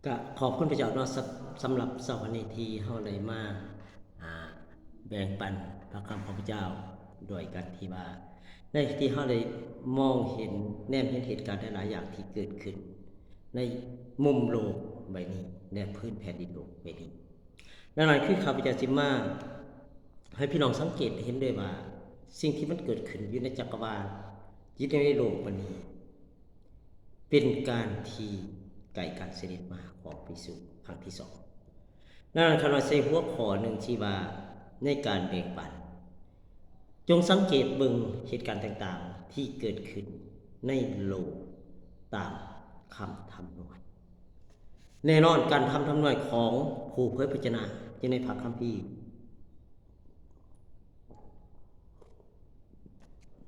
ກະຂອບຄຸນພະເຈົ້າເນາະ ສຳ ສຳລັບເຊົ້າວັນນີ້ທີ່ເຮົາໄດ້ມາ ອ່າ ແບ່ງປັນພະຄຳຂອງພະເຈົ້າ ດ້ວຍກັນທີ່ວ່າ ໃນທີ່ເຮົາໄດ້ມອງເຫັນ ແນມເຫັນເຫດການຫຼາຍໆຢ່າງທີ່ເກີດຂຶ້ນໃນມຸມໂລກໃບນີ້ ແລະ ພື້ນແຜ່ນດິນໂລກໃບນີ້. ດັ່ງນັ້ນ ຄືຂ້າພະເຈົ້າຊິມາໃຫ້ພີ່ນ້ອງສັງເກດເຫັນເລີຍວ່າ ສິ່ງທີ່ມັນເກີດຂຶ້ນຢູ່ໃນຈັກກະວານ ຢູ່ໃນໂລກໃບນີ້ ເປັນການທີ່ໃກ້ການສະເດັດມາຂອງພະເຢຊູຄັ້ງທີສອງ. ດັ່ງນັ້ນ ຂ້ານ້ອຍໃສ່ຫົວຂໍ້ໜຶ່ງທີ່ວ່າ ໃນການແບ່ງປັນ ຈົ່ງສັງເກດເບິ່ງເຫດການຕ່າງໆທີ່ເກີດຂຶ້ນໃນໂລກຕາມຄຳທຳນວາຍ. ແນ່ນອນ ການທຳທຳນວາຍຂອງຜູ້ເຜີຍພະຊະນະຢູ່ໃນພະຄຳພີ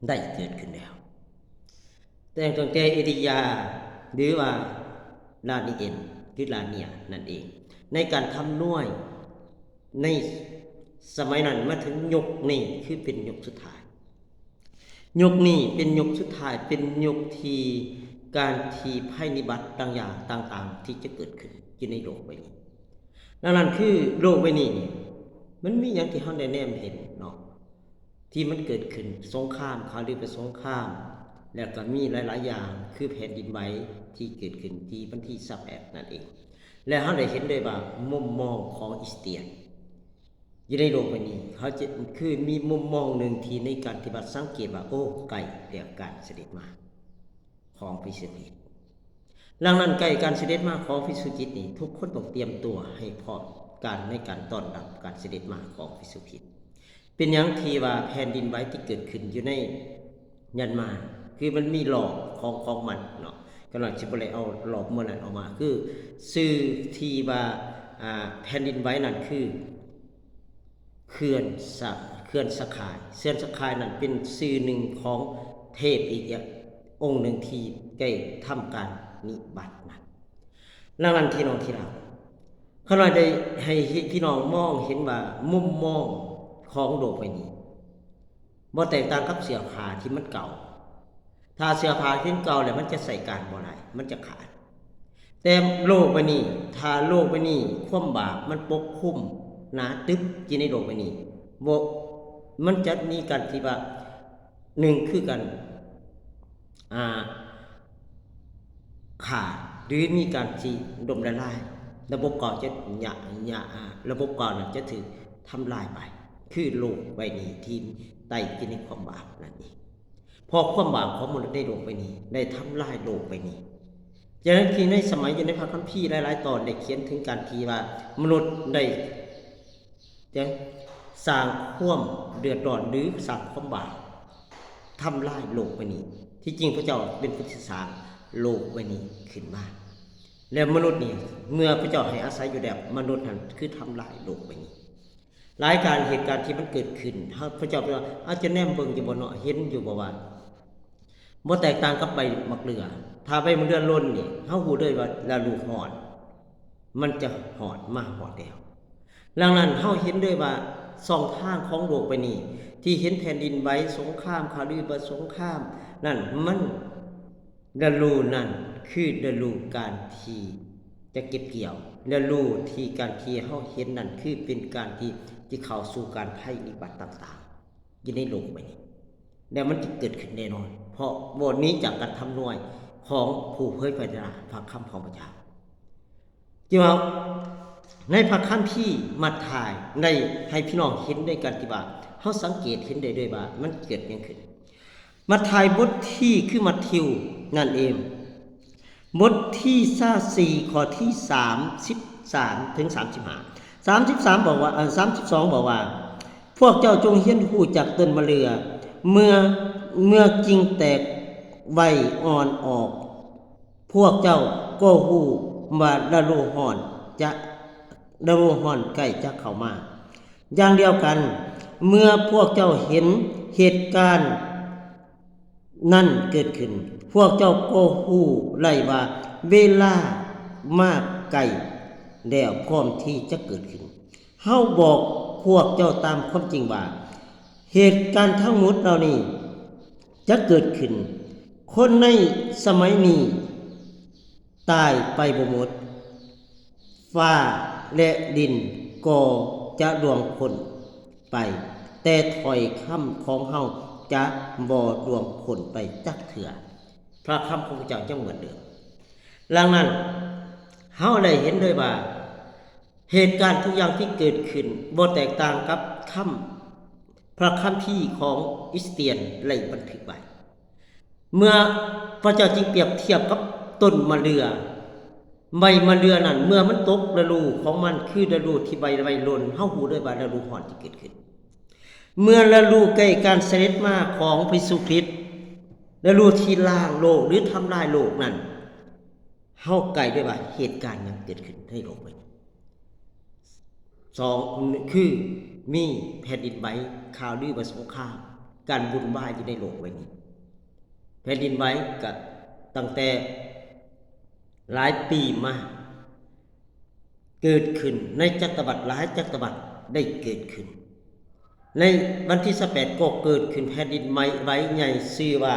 ໄດ້ເກີດຂຶ້ນແລ້ວ ແຕ່ຕັ້ງແຕ່ເອລີຢາ ຫຼືວ່າ ດານີເອນ ຫຼື ດານຽລ ນັ້ນເອງ ໃນການທຳນວາຍໃນສະໄໝນັ້ນ ມາເຖິງຍຸກນີ້ ຄືເປັນຍຸກສຸດທ້າຍ. ຍຸກນີ້ເປັນຍຸກສຸດທ້າຍ ເປັນຍຸກທີ່ການທີ່ໄພພິບັດຕ່າງຢ່າງຕ່າງໆ ທີ່ຈະເກີດຂຶ້ນຢູ່ໃນໂລກໃບນີ້. ດັ່ງນັ້ນ ຄືໂລກໃບນີ້ນີ້ ມັນມີຫຍັງທີ່ເຮົາໄດ້ແນມເຫັນເນາະ ທີ່ມັນເກີດຂຶ້ນ ສົງຄາມ ຂ່າວລືປະສົງຄາມ ແລ້ວກໍມີຫຼາຍໆຢ່າງ ຄືແຜ່ນດິນໄຫວທີ່ເກີດຂຶ້ນທີ່ວັນທີຊາວແປດນັ້ນເອງ ແລະ ເຮົາໄດ້ເຫັນເລີຍວ່າມຸມມອງຂອງຄຣິສຕຽນ ຢູ່ໃນໂລກໃບນີ້ ເຮົາຈະ ຄືມີມຸມມອງໜຶ່ງທີ່ໃນການທີ່ວ່າສັງເກດວ່າ ໂອ້ ໃກ້ແລ້ວການສະເດັດມາຂອງພະເຢຊູຄຣິດ. ດັ່ງນັ້ນ ໃກ້ການສະເດັດມາຂອງພະເຢຊູຄຣິດນີ້ ທຸກຄົນຕ້ອງຕຽມຕົວໃຫ້ພ້ອມການ ໃນການຕ້ອນຮັບການສະເດັດມາຂອງພະເຢຊູຄຣິດ. ເປັນຫຍັງທີ່ວ່າແຜ່ນດິນໄຫວທີ່ເກີດຂຶ້ນຢູ່ໃນ ຍັນມາ ຄືມັນມີລອບຂອງ ຂອງມັນເນາະ ກໍໜ້ອຍຊິບໍ່ໄດ້ເອົາລອບມື້ນັ້ນອອກມາ ຄືຊື່ທີ່ວ່າ ອ່າ ແຜ່ນດິນໄຫວນັ້ນຄືເຂື່ອນສະ ເຂື່ອນສະຄາຍ ເຂື່ອນສະຄາຍນັ້ນເປັນຊື່ໜຶ່ງຂອງເທບອີກ ອົງໜຶ່ງທີ່ໄດ້ທຳການນິບັດນັ້ນ. ດັ່ງນັ້ນ ພີ່ນ້ອງທີ່ຮັກ ຂ້ານ້ອຍໄດ້ໃຫ້ ໃຫ້ພີ່ນ້ອງມອງເຫັນວ່າມຸມມອງຂອງໂລກໃບນີ້ ບໍ່ແຕກຕ່າງກັບເສື້ອຜ້າທີ່ມັນເກົ່າ. ຖ້າເສື້ອຜ້າທີ່ເກົ່າແລ້ວ ມັນຈະໃຊ້ການບໍ່ໄດ້ ມັນຈະຂາດ. ແຕ່ໂລກໃບນີ້ ຖ້າໂລກໃບນີ້ ຄວາມບາບມັນປົກຄຸມໜາຕຶບຢູ່ໃນໂລກໃບນີ້ ບໍ່ ມັນຈະມີການທີ່ວ່າ ໜຶ່ງຄືການ ອ່າ ຂາດ ຫຼື ມີການທີ່ລົ້ມລະລາຍ ລະບົບເກົ່າຈະຍະ ຍະ ອ່າ ລະບົບເກົ່ານັ້ນຈະຖືກທຳລາຍໄປ ຄືໂລກໃບນີ້ທີ່ໄຕ້ຢູ່ໃນຄວາມບາບນັ້ນເອງ. ເພາະຄວາມບາບຂອງມະນຸດໃນໂລກໃບນີ້ໄດ້ທຳລາຍໂລກໃບນີ້. ຈະນັ້ນ ທີ່ໃນສະໄໝຢູ່ໃນພະຄຳພີຫຼາຍໆຕອນໄດ້ຂຽນເຖິງການທີ່ວ່າມະນຸດໄດ້ ຈະສ້າງຄວາມເດືອດຮ້ອນ ຫຼື ສ້າງຄວາມບາບ ທຳລາຍໂລກໃບນີ້. ທີ່ຈິງພະເຈົ້າເປັນຜູ້ທີ່ສ້າງໂລກໃບນີ້ຂຶ້ນມາ ແລະ ມະນຸດນີ້ ເມື່ອພະເຈົ້າໃຫ້ອາໄສຢູ່ແລ້ວ ມະນຸດນັ້ນຄືທຳລາຍໂລກໃບນີ້. ຫຼາຍການ ເຫດການທີ່ມັນເກີດຂຶ້ນ ເຮົາ ພະເຈົ້າໄປວ່າ ອາດຈະແນມເບິ່ງຢູ່ບໍ່ເນາະ ເຫັນຢູ່ບໍ່ວ່າ ບໍ່ແຕກຕ່າງກັບໃບໝາກເດື່ອ. ຖ້າໃບໝາກເດື່ອຫຼົ່ນນີ້ ເຮົາຮູ້ເລີຍວ່າລະດູຮ້ອນ ມັນຈະຮອດ ມາຮອດແລ້ວ. ດັ່ງນັ້ນ ເຮົາເຫັນເລີຍວ່າຊ່ອງທາງຂອງໂລກໃບນີ້ ທີ່ເຫັນແຜ່ນດິນໄຫວ, ສົງຄາມ, ຄາລິບະສົງຄາມນັ້ນ ມັນ ລະດູນັ້ນຄືລະດູການທີ່ຈະເກັບກ່ຽວ. ລະດູທີ່ການທີ່ເຮົາເຫັນນັ້ນ ຄືເປັນການທີ່ ທີ່ເຂົ້າສູ່ການໄພພິບັດຕ່າງໆ ຢູ່ໃນໂລກໃບນີ້ ແລ້ວມັນຈະເກີດຂຶ້ນແນ່ນອນ ເພາະບໍ່ໜີຈາກການທຳນວາຍຂອງຜູ້ເຜີຍພະຊະນະພະຄຳຂອງພະເຈົ້າ. ຈຶ່ງວ່າໃນພະຄຳພີມັດທາຍໄດ້ໃຫ້ພີ່ນ້ອງເຫັນດ້ວຍກັນ ທີ່ວ່າເຮົາສັງເກດເຫັນໄດ້ເລີຍວ່າມັນເກີດຫຍັງຂຶ້ນ. ມັດທາຍບົດທີ ຄືມັດທິວນັ້ນເອງ ບົດທີຊາວສີ່ ຂໍ້ທີສາມສິບສາມເຖິງສາມສິບຫ້າ ສາມສິບສາມບອກວ່າ ເອີ ສາມສິບສອງບອກວ່າ ພວກເຈົ້າຈົ່ງຮຽນຮູ້ຈາກຕົ້ນມະເດື່ອ ເມື່ອ ເມື່ອກິ່ງແຕກໃບອ່ອນອອກ ພວກເຈົ້າກໍຮູ້ວ່າລະດູຮ້ອນຈະ ລະດູຮ້ອນໃກ້ຈະເຂົ້າມາ. ຢ່າງດຽວກັນ ເມື່ອພວກເຈົ້າເຫັນເຫດການ ນັ້ນເກີດຂຶ້ນ ພວກເຈົ້າກໍຮູ້ໄດ້ວ່າເວລາມາໃກ້ແລ້ວ ພ້ອມທີ່ຈະເກີດຂຶ້ນ. ເຮົາບອກພວກເຈົ້າຕາມຄວາມຈິງວ່າ ເຫດການທັງໝົດເຫຼົ່ານີ້ຈະເກີດຂຶ້ນ. ຄົນໃນສະໄໝນີ້ຕາຍໄປບໍ່ໝົດ. ຟ້າ ແລະ ດິນກໍຈະລ່ວງພົ້ນໄປ, ແຕ່ຖ້ອຍຄຳຂອງເຮົາຈະບໍ່ລ່ວງພົ້ນໄປຈັກເທື່ອ. ພະຄຳຂອງພະເຈົ້າຍັງເໝືອນເດີມ. ດັ່ງນັ້ນ, ເຮົາໄດ້ເຫັນເລີຍວ່າ ເຫດການທຸກຢ່າງທີ່ເກີດຂຶ້ນບໍ່ແຕກຕ່າງກັບຄຳ ພະຄຳພີຂອງຄຣິສຕຽນໄດ້ບັນທຶກໄວ້. ເມື່ອພະເຈົ້າຈຶ່ງປຽບທຽບກັບຕົ້ນມະເດື່ອ, ໃບມະເດື່ອນັ້ນ ເມື່ອມັນຕົກລະດູຂອງມັນ ຄືລະດູທີ່ໃບໄມ້ຫຼົ່ນ, ເຮົາຮູ້ເລີຍວ່າລະດູຮ້ອນຈະເກີດຂຶ້ນ. ເມື່ອລະດູໃກ້ການສະເດັດມາຂອງພະເຢຊູຄຣິດ, ລະດູທີ່ລ້າງໂລກ ຫຼື ທຳລາຍໂລກນັ້ນ, ເຮົາໃກ້ໄດ້ວ່າເຫດການຫຍັງເກີດຂຶ້ນໃນໂລກໃບນີ້. ສອງ ຄືມີແຜ່ນດິນໄຫວ, ຂ່າວລືວ່າສົງຄາມ, ການວຸ່ນວາຍຢູ່ໃນໂລກໃບນີ້. ແຜ່ນດິນໄຫວກະຕັ້ງແຕ່ຫຼາຍປີມາ ເກີດຂຶ້ນໃນຈັກກະວັດ, ຫຼາຍຈັກກະວັດໄດ້ເກີດຂຶ້ນ. ໃນວັນທີຊາວແປດກໍເກີດຂຶ້ນແຜ່ນດິນໄຫວໃຫຍ່ ຊື່ວ່າ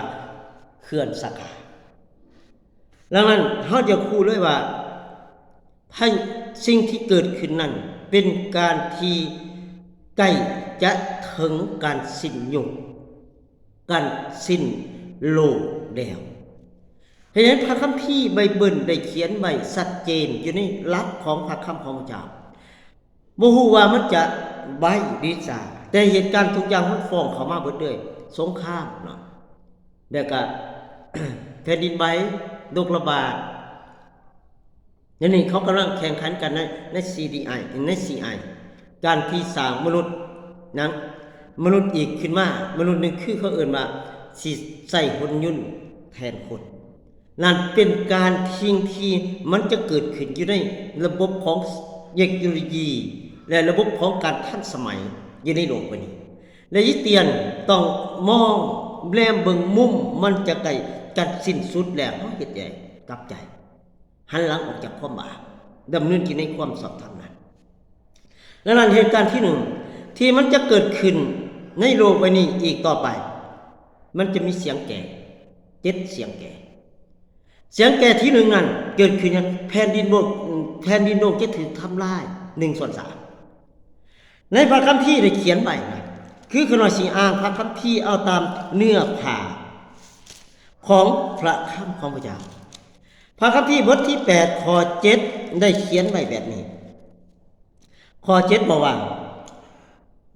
ເຂື່ອນສາຂາ. ດັ່ງນັ້ນ ເຮົາຢາກຮູ້ເລີຍວ່າ ໃຫ້ສິ່ງທີ່ເກີດຂຶ້ນນັ້ນເປັນການທີ່ໃກ້ຈະເຖິງການສິ້ນຍຸກ, ການສິ້ນໂລກແລ້ວ. ເຮັດໃຫ້ພະຄຳພີໄບເບິນໄດ້ຂຽນໄວ້ຊັດເຈນຢູ່ໃນຫຼັກຂອງພະຄຳຂອງພະເຈົ້າ. ບໍ່ຮູ້ວ່າມັນຈະໄວຫຼືຊ້າ, ແຕ່ເຫດການທຸກຢ່າງມັນຟ້ອງເຂົ້າມາເບິດເລີຍ, ສົງຄາມເນາະ, ແລ້ວກະ ແຜ່ນດິນໄຫວ, ໂລກລະບາດ. ດຽວນີ້ເຂົາກຳລັງແຂ່ງຂັນກັນໃນ ໃນ CDI ໃນ CI ການທີ່ສ້າງມະນຸດ ຫຍັງ ມະນຸດອີກຂຶ້ນມາ, ມະນຸດໜຶ່ງ ຄືເຂົາເອີ້ນວ່າຊິໃຊ້ຫຸ່ນຍົນແທນຄົນ. ນັ້ນເປັນການສິ່ງທີ່ມັນຈະເກີດຂຶ້ນຢູ່ໃນລະບົບຂອງເຕັກໂນໂລຢີ ແລະ ລະບົບຂອງການທັນສະໄໝຢູ່ໃນໂລກໃບນີ້ ແລະ ຄຣິສຕຽນຕ້ອງມອງແນມເບິ່ງມຸມ ມັນຈະໃກ້ການສິ້ນສຸດແລ້ວ. ເຮົາເຮັດໃດ? ກັບໃຈ ຫັນຫຼັງອອກຈາກຄວາມບາບ, ດຳເນີນຊີວິດໃນຄວາມຊອບທຳນັ້ນ. ດັ່ງນັ້ນ ເຫດການທີໜຶ່ງທີ່ມັນຈະເກີດຂຶ້ນໃນໂລກໃບນີ້ອີກຕໍ່ໄປ, ມັນຈະມີສຽງແກ ເຈັດສຽງແກ. ສຽງແກທີໜຶ່ງນັ້ນເກີດຂຶ້ນຫຍັງ? ແຜ່ນດິນໂລກ, ແຜ່ນດິນໂລກຈະຖືກທຳລາຍໜຶ່ງສ່ວນສາມ. ໃນພະຄຳພີໄດ້ຂຽນໄວ້ນະ, ຄືຂ້ານ້ອຍຊິອ່ານພະຄຳພີເອົາຕາມເນື້ອຜ້າຂອງພະຄຳຂອງພະເຈົ້າ. ພະຄຳພີບົດທີແປດ ຂໍ້ເຈັດ ໄດ້ຂຽນໄວ້ແບບນີ້. ຂໍ້ເຈັດ ບອກວ່າ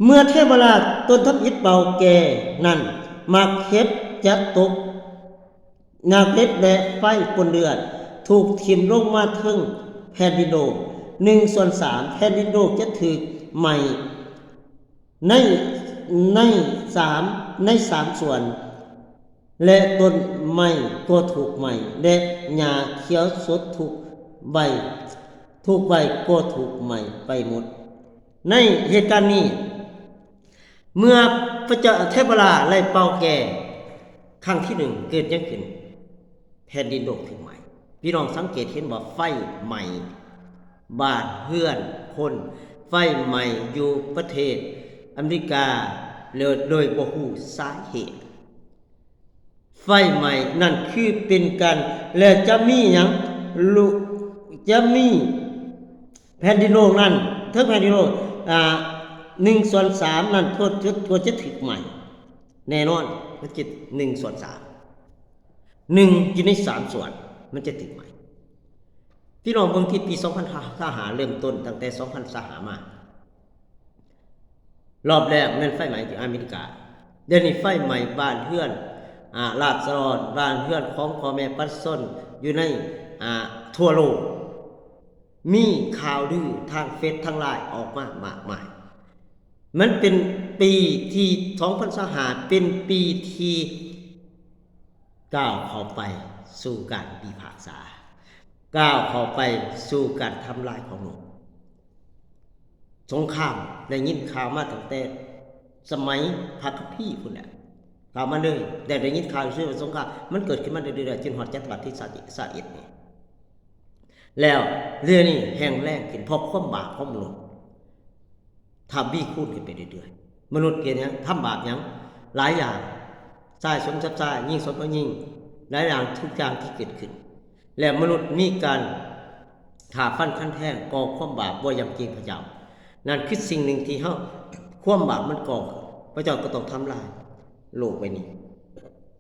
ເມື່ອເທວະລາດຕົນທຳອິດເປົ່າແກນັ້ນ, ໝາກເຫັບຈະຕົກ, ໝາກເຫັບ ແລະ ໄຟປົນເລືອດ ຖືກຖິ້ມລົງມາເທິງແຜ່ນດິນໂລກ. ໜຶ່ງສ່ວນສາມແຜ່ນດິນໂລກຈະຖືກໄໝ້ໃນ, ໃນສາມ, ໃນສາມສ່ວນ. ແລະ ຕົ້ນໄມ້ກໍຖືກໄໝ້ ແລະ ຫຍ້າຂຽວສົດທຸກໃບ, ທຸກໃບກໍຖືກໄໝ້ໄປໝົດ. ໃນເຫດການນີ້, ເມື່ອພະເຈົ້າ ເທວະລາດໄດ້ເປົ່າແກຄັ້ງທີໜຶ່ງ, ເກີດຫຍັງຂຶ້ນ? ແຜ່ນດິນໂລກຖືກໄໝ້. ພີ່ນ້ອງສັງເກດເຫັນບໍ່? ໄຟໄໝ້ບ້ານເຮືອນຄົນ, ໄຟໄໝ້ຢູ່ປະເທດອາເມລິກາ ໂດຍບໍ່ຮູ້ສາເຫດ. ໄຟໄໝ້ນັ້ນຄືເປັນການ ແລະ ຈະມີຫຍັງ? ລຸ ຈະມີແຜ່ນດິນໂລກນັ້ນ, ເທິງແຜ່ນດິນໂລກ, ອາ, ໜຶ່ງສ່ວນສາມນັ້ນ ກໍ ກໍ ກໍຈະຖືກໄໝ້. ແນ່ນອນ, ມັນຈະໜຶ່ງສ່ວນສາມ, ໜຶ່ງຢູ່ໃນສາມສ່ວນ ມັນຈະຖືກໄໝ້. ພີ່ນ້ອງເບິ່ງທີ່ປີສອງພັນຊາວຫ້າ ເລີ່ມຕົ້ນ, ຕັ້ງແຕ່ສອງພັນຊາວຫ້າມາ, ລອບແລກແມ່ນໄຟໄໝ້ທີ່ອາເມລິກາ. ດຽວນີ້ໄຟໄໝ້ບ້ານເຮືອນ, ອາ, ລາຊະດອນ, ບ້ານເຮືອນຂອງພໍ່ແມ່ປະຊາຊົນຢູ່ໃນ, ອາ, ທົ່ວໂລກ. ມີຂ່າວລືທາງເຟສທາງລາຍອອກມາມາກມາຍ. ມັນເປັນປີທີ່ ສອງພັນຊາວຫ້າ ເປັນປີທີ່ ກ້າວເຂົ້າໄປສູ່ການພິພາກສາ, ກ້າວເຂົ້າໄປສູ່ການທຳລາຍຂອງໂລກ. ສົງຄາມໄດ້ຍິນຂ່າວມາຕັ້ງແຕ່ສະໄໝພະຄຳພີພຸ້ນແຫຼະ, ຂ່າວມາເລີຍ, ແຕ່ໄດ້ຍິນຂ່າວຊື່ວ່າສົງຄາມ ມັນເກີດຂຶ້ນມາເລື້ອຍໆ ຈົນຮອດຈັດວັດທີຊາວເອັດນີ້. ແລ້ວເລື່ອງນີ້ແຮງແຮງຂຶ້ນ ເພາະຄວາມບາບຂອງມະນຸດ ທະວີຄູນຂຶ້ນໄປເລື້ອຍໆ. ມະນຸດເຮັດຫຍັງ? ທຳບາບຫຍັງ? ຫຼາຍຢ່າງ, ຊາຍສົມກັບຊາຍ, ຍິງສົມກັບຍິງ, ຫຼາຍຢ່າງ, ທຸກຢ່າງທີ່ເກີດຂຶ້ນ. ແລະ ມະນຸດມີການ ຖ້າຟັນຄັນແທງກໍ່ຄວາມບາບບໍ່ຢຳເກງພະເຈົ້າ. ນັ້ນຄືສິ່ງໜຶ່ງທີ່ເຮົາ ຄວາມບາບມັນກໍ່ ພະເຈົ້າກໍຕ້ອງທຳລາຍໂລກໃບນີ້.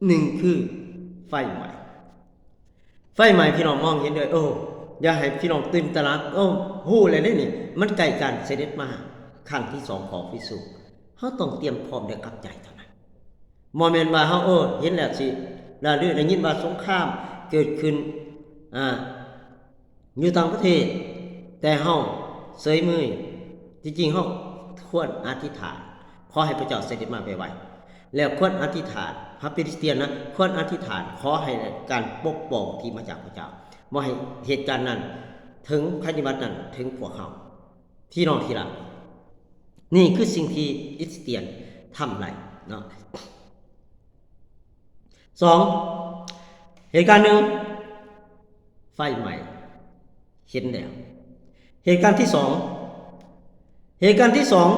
ໜຶ່ງຄືໄຟໄໝ້. ໄຟໄໝ້ ພີ່ນ້ອງມອງເຫັນເດີ. ໂອ້ ຢາກໃຫ້ພີ່ນ້ອງຕື່ນຕະໜັກ. ໂອ້ ຮູ້ແລ້ວເດ້ນີ້ ມັນໃກ້ການສະເດັດມາຄັ້ງທີສອງຂອງພະເຢຊູ. ເຮົາຕ້ອງຕຽມພ້ອມແລະກັບໃຈເທົ່ານັ້ນ. ບໍ່ແມ່ນວ່າເຮົາ ເອີ ເຫັນແລ້ວຊິລະເລີ. ໄດ້ຍິນວ່າສົງຄາມເກີດຂຶ້ນ ອ່າ ຢູ່ຕ່າງປະເທດ ແຕ່ເຮົາເສີຍເມີຍ. ທີ່ຈິງເຮົາຄວນອະທິຖານ ຂໍໃຫ້ພະເຈົ້າສະເດັດມາໄວໆ ແລ້ວຄວນອະທິຖານ ພະຄຣິສຕຽນນະ ຄວນອະທິຖານ ຂໍໃຫ້ການປົກປ້ອງທີ່ມາຈາກພະເຈົ້າ ບໍ່ໃຫ້ເຫດການນັ້ນເຖິງ ໄພພິບັດນັ້ນເຖິງພວກເຮົາ. ພີ່ນ້ອງທີ່ລັກ, ນີ້ຄືສິ່ງທີ່ຄຣິສຕຽນທຳໄດ້ເນາະ. ສອງ ເຫດການໜຶ່ງ ໄຟໄໝ້ ເຫັນແລ້ວ. ເຫດການທີສອງ ເຫດການທີສອງ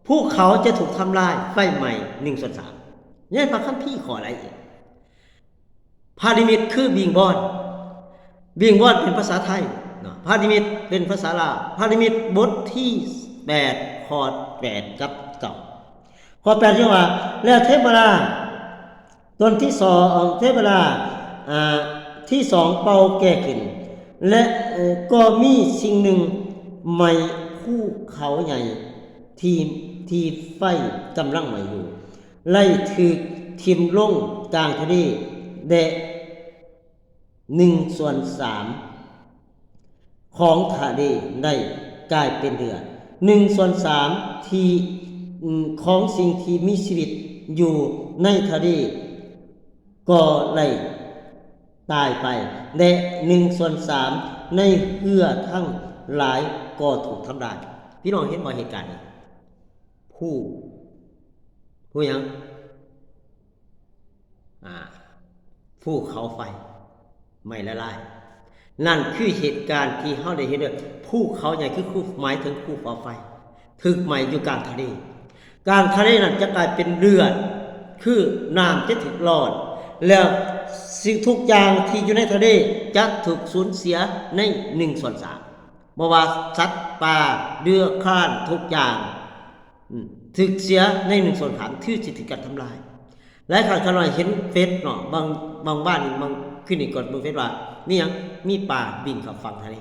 ພວກເຂົາຈະຖືກທຳລາຍໄຟໄໝ້ໜຶ່ງສ່ວນສາມ. ໃນພະຄຳພີຂໍ້ລາຍລະອຽດ ພະນິມິດຄືວິງວອນ, ວິງວອນເປັນພາສາໄທເນາະ, ພະນິມິດເປັນພາສາລາວ. ພະນິມິດບົດທີແປດ ຂໍ້ແປດກັບເກົ້າ. ຂໍ້ແປດເວົ້າວ່າ ແລ້ວເທວະດາຕົນທີສອງ ເທວະດາ ອ່າ ທີສອງເປົ່າແກຂຶ້ນ ແລະ ກໍມີສິ່ງໜຶ່ງໄໝ້ພູເຂົາໃຫຍ່ ທີ່ ທີ່ໄຟກຳລັງໄໝ້ຢູ່ ໄດ້ຖືກຖິ້ມລົງກາງທະເລ ແລະ ໜຶ່ງສ່ວນສາມຂອງທະເລໄດ້ກາຍເປັນເລືອດ, ໜຶ່ງສ່ວນສາມທີ່ ຂອງສິ່ງທີ່ມີຊີວິດຢູ່ໃນທະເລກໍໄດ້ຕາຍໄປ ແລະ ໜຶ່ງສ່ວນສາມໃນເຮືອທັງຫຼາຍກໍຖືກທຳລາຍ. ພີ່ນ້ອງເຫັນບໍ່ເຫດການນີ້? ພູ ພູຫຍັງ? ອ່າ ພູເຂົາໄຟໄໝ້ລະລາຍ. ນັ້ນຄືເຫດການທີ່ເຮົາໄດ້ເຫັນວ່າ ພູເຂົາໃຫຍ່ຄື ຄື ໝາຍເຖິງພູເຂົາໄຟ ຖືກໄໝ້ຢູ່ກາງທະເລ. ກາງທະເລນັ້ນຈະກາຍເປັນເລືອດ ຄືນ້ຳຈະຖືກຮ້ອນ ແລ້ວສິ່ງທຸກຢ່າງທີ່ຢູ່ໃນທະເລຈະຖືກສູນເສຍໃນໜຶ່ງສ່ວນສາມ. ບໍ່ວ່າສັດປ່າເດືອຄານທຸກຢ່າງ ອືມ ຖືກເສຍໃນໜຶ່ງສ່ວນສາມ ຖືຊິຖືກກັນທຳລາຍ. ຫຼາຍຄັ້ງຂ້ານ້ອຍເຫັນເຟສເນາະ ບາງ ບາງວານນີ້ ບາງຄືນນີ້ກໍເບິ່ງເຟສວ່າມີຫຍັງ ມີປາບິນເຂົ້າຝັ່ງທະເລ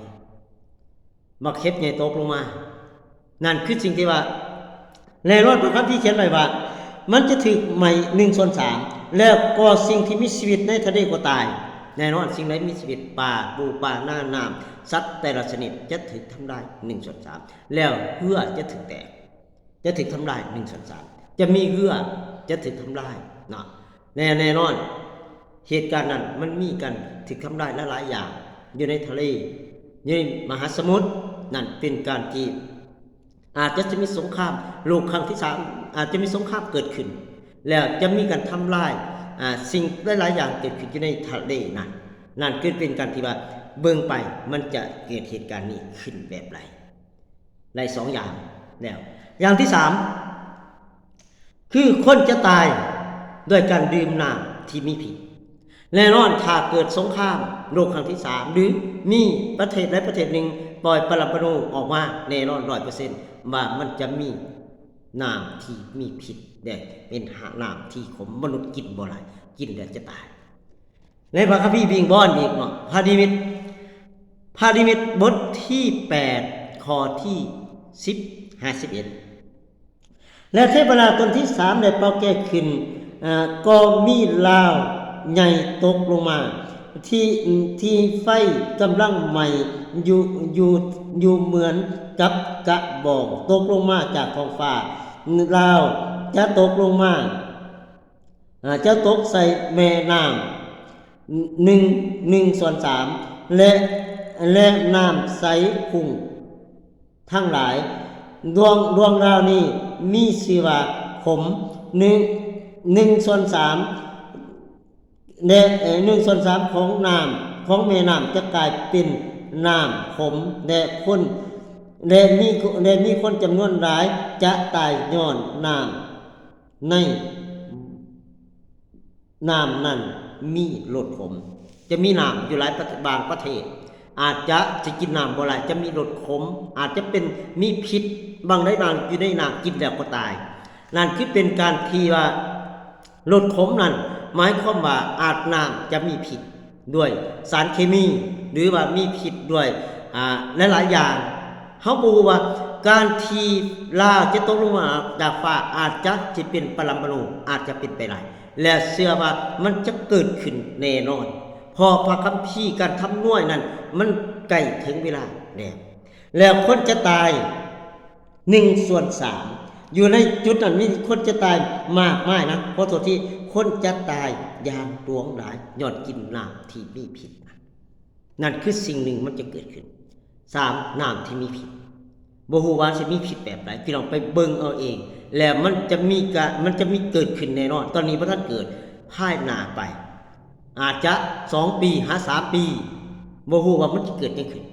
ໝາກເຫັບໃຫຍ່ຕົກລົງມາ. ນັ້ນຄືສິ່ງທີ່ວ່າແນ່ນອນ ພະຄຳພີຂຽນໄວ້ວ່າ ມັນຈະຖືກໄໝ້ໜຶ່ງສ່ວນສາມ ແລ້ວກໍສິ່ງທີ່ມີຊີວິດໃນທະເລກໍຕາຍ. ແນ່ນອນ ສິ່ງໃດມີຊີວິດ ປາ ປູ ປາ ນາ ນ້ຳ ສັດແຕ່ລະຊະນິດຈະຖືກທຳລາຍໜຶ່ງສ່ວນສາມ ແລ້ວເຮືອຈະຖືກແຕກ ຈະຖືກທຳລາຍໜຶ່ງສ່ວນສາມ ຈະມີເຮືອຈະຖືກທຳລາຍເນາະ. ແນ່ ແນ່ນອນ ເຫດການນັ້ນມັນມີການຖືກທຳລາຍຫຼາຍໆຢ່າງຢູ່ໃນທະເລ ຢູ່ໃນມະຫາສະໝຸດ. ນັ້ນເປັນການທີ່ອາດຈະ ຈະມີສົງຄາມໂລກຄັ້ງທີສາມ ອາດຈະມີສົງຄາມເກີດຂຶ້ນ ແລ້ວຈະມີການທຳລາຍ ອາ ສິ່ງຫຼາຍໆຢ່າງເກີດຂຶ້ນຢູ່ໃນທະເລນັ້ນ. ນັ້ນຄືເປັນການທີ່ວ່າເບິ່ງໄປມັນຈະເກີດເຫດການນີ້ຂຶ້ນແບບໃດ. ໄດ້ສອງຢ່າງແລ້ວ. ຢ່າງທີສາມ ຄືຄົນຈະຕາຍດ້ວຍການດື່ມນ້ຳທີ່ມີພິດ. ແນ່ນອນ ຖ້າເກີດສົງຄາມໂລກຄັ້ງທີສາມ ຫຼື ມີປະເທດໃດປະເທດໜຶ່ງປ່ອຍປະລະມະນູອອກມາ, ແນ່ນອນ ຮ້ອຍເປີເຊັນ ວ່າມັນຈະມີນ້ຳທີ່ມີພິດ ແລະ ເປັນນ້ຳທີ່ຂົມ, ມະນຸດກິນບໍ່ໄດ້, ກິນແລ້ວຈະຕາຍ. ໃນພະຄຳພີວິງວອນອີກເນາະ ພະນິມິດ ພະນິມິດບົດທີແປດ ຂໍ້ທີສິບຫາສິບເອັດ. ແລະ ເທວະດາຕົນທີສາມໄດ້ເປົ່າແກຂຶ້ນ, ເອີ ກໍມີລາວໃຫຍ່ຕົກລົງມາ ທີ່ ທີ່ໄຟກຳລັງໄໝ້ຢູ່ ຢູ່ ຢູ່ເໝືອນກັບກະບອງຕົກລົງມາຈາກທ້ອງຟ້າ. ລາວຈະຕົກລົງມາ ອາ ຈະຕົກໃສ່ແມ່ນ້ຳໜຶ່ງ ໜຶ່ງສ່ວນສາມ ແລະ ແລະ ນ້ຳໃສຂຸ້ງທັງຫຼາຍ. ດວງ ດວງດາວນີ້ມີຊື່ວ່າຂົມ ໜຶ່ງ ໜຶ່ງສ່ວນສາມ ແລະ ເອີ ໜຶ່ງສ່ວນສາມຂອງນ້ຳ ຂອງແມ່ນ້ຳຈະກາຍເປັນນ້ຳຂົມ ແລະ ຄົນ ແລະ ມີ ແລະ ມີຄົນຈຳນວນຫຼາຍຈະຕາຍຍ້ອນນ້ຳ ໃນນ້ຳນັ້ນມີລົດຂົມ. ຈະມີນ້ຳຢູ່ຫຼາຍປະ ບາງປະເທດ ອາດຈະ ຈະກິນນ້ຳບໍ່ຫຼາຍ ຈະມີລົດຂົມ ອາດຈະເປັນ ມີພິດບາງໃດບາງຢູ່ໃນນ້ຳ ກິນແລ້ວກໍຕາຍ. ນັ້ນຄືເປັນການທີ່ວ່າລົດຂົມນັ້ນ ໝາຍຄວາມວ່າອາດ ນ້ຳຈະມີພິດດ້ວຍສານເຄມີ ຫຼືວ່າມີພິດດ້ວຍ ອາ ຫຼາຍໆຢ່າງ. ເຮົາບໍ່ຮູ້ວ່າການທີ່ລາວຈະຕົກລົງມາຈາກຟ້າ ອາດຈະຊິເປັນປະລະມະນູ ອາດຈະເປັນໄປໄດ້ ແລະ ເຊື່ອວ່າມັນຈະເກີດຂຶ້ນແນ່ນອນ ເພາະພະຄຳພີການຄຳນວນນັ້ນ ມັນໃກ້ເຖິງເວລາແລ້ວ ແລ້ວຄົນຈະຕາຍໜຶ່ງສ່ວນສາມ ຢູ່ໃນຈຸດນັ້ນມີຄົນຈະຕາຍມາກມາຍນະ ຂໍໂທດທີ ຄົນຈະຕາຍຢ່າງຫຼວງຫຼາຍ ຍ້ອນກິນນ້ຳທີ່ມີພິດ. ນັ້ນຄືສິ່ງໜຶ່ງມັນຈະເກີດຂຶ້ນ. ສາມ ນ້ຳທີ່ມີພິດ ບໍ່ຮູ້ວ່າຊິມີພິດແບບໃດ ພີ່ນ້ອງໄປເບິ່ງເອົາເອງ ແລ້ວມັນຈະມີການ ມັນຈະມີເກີດຂຶ້ນແນ່ນອນ. ຕອນນີ້ບໍ່ທັນເກີດ ພາຍໜ້າໄປ ອາດຈະສອງປີ ຫາສາມປີ ບໍ່ຮູ້ວ່າມັນຈະເກີດຫຍັງຂຶ້ນ.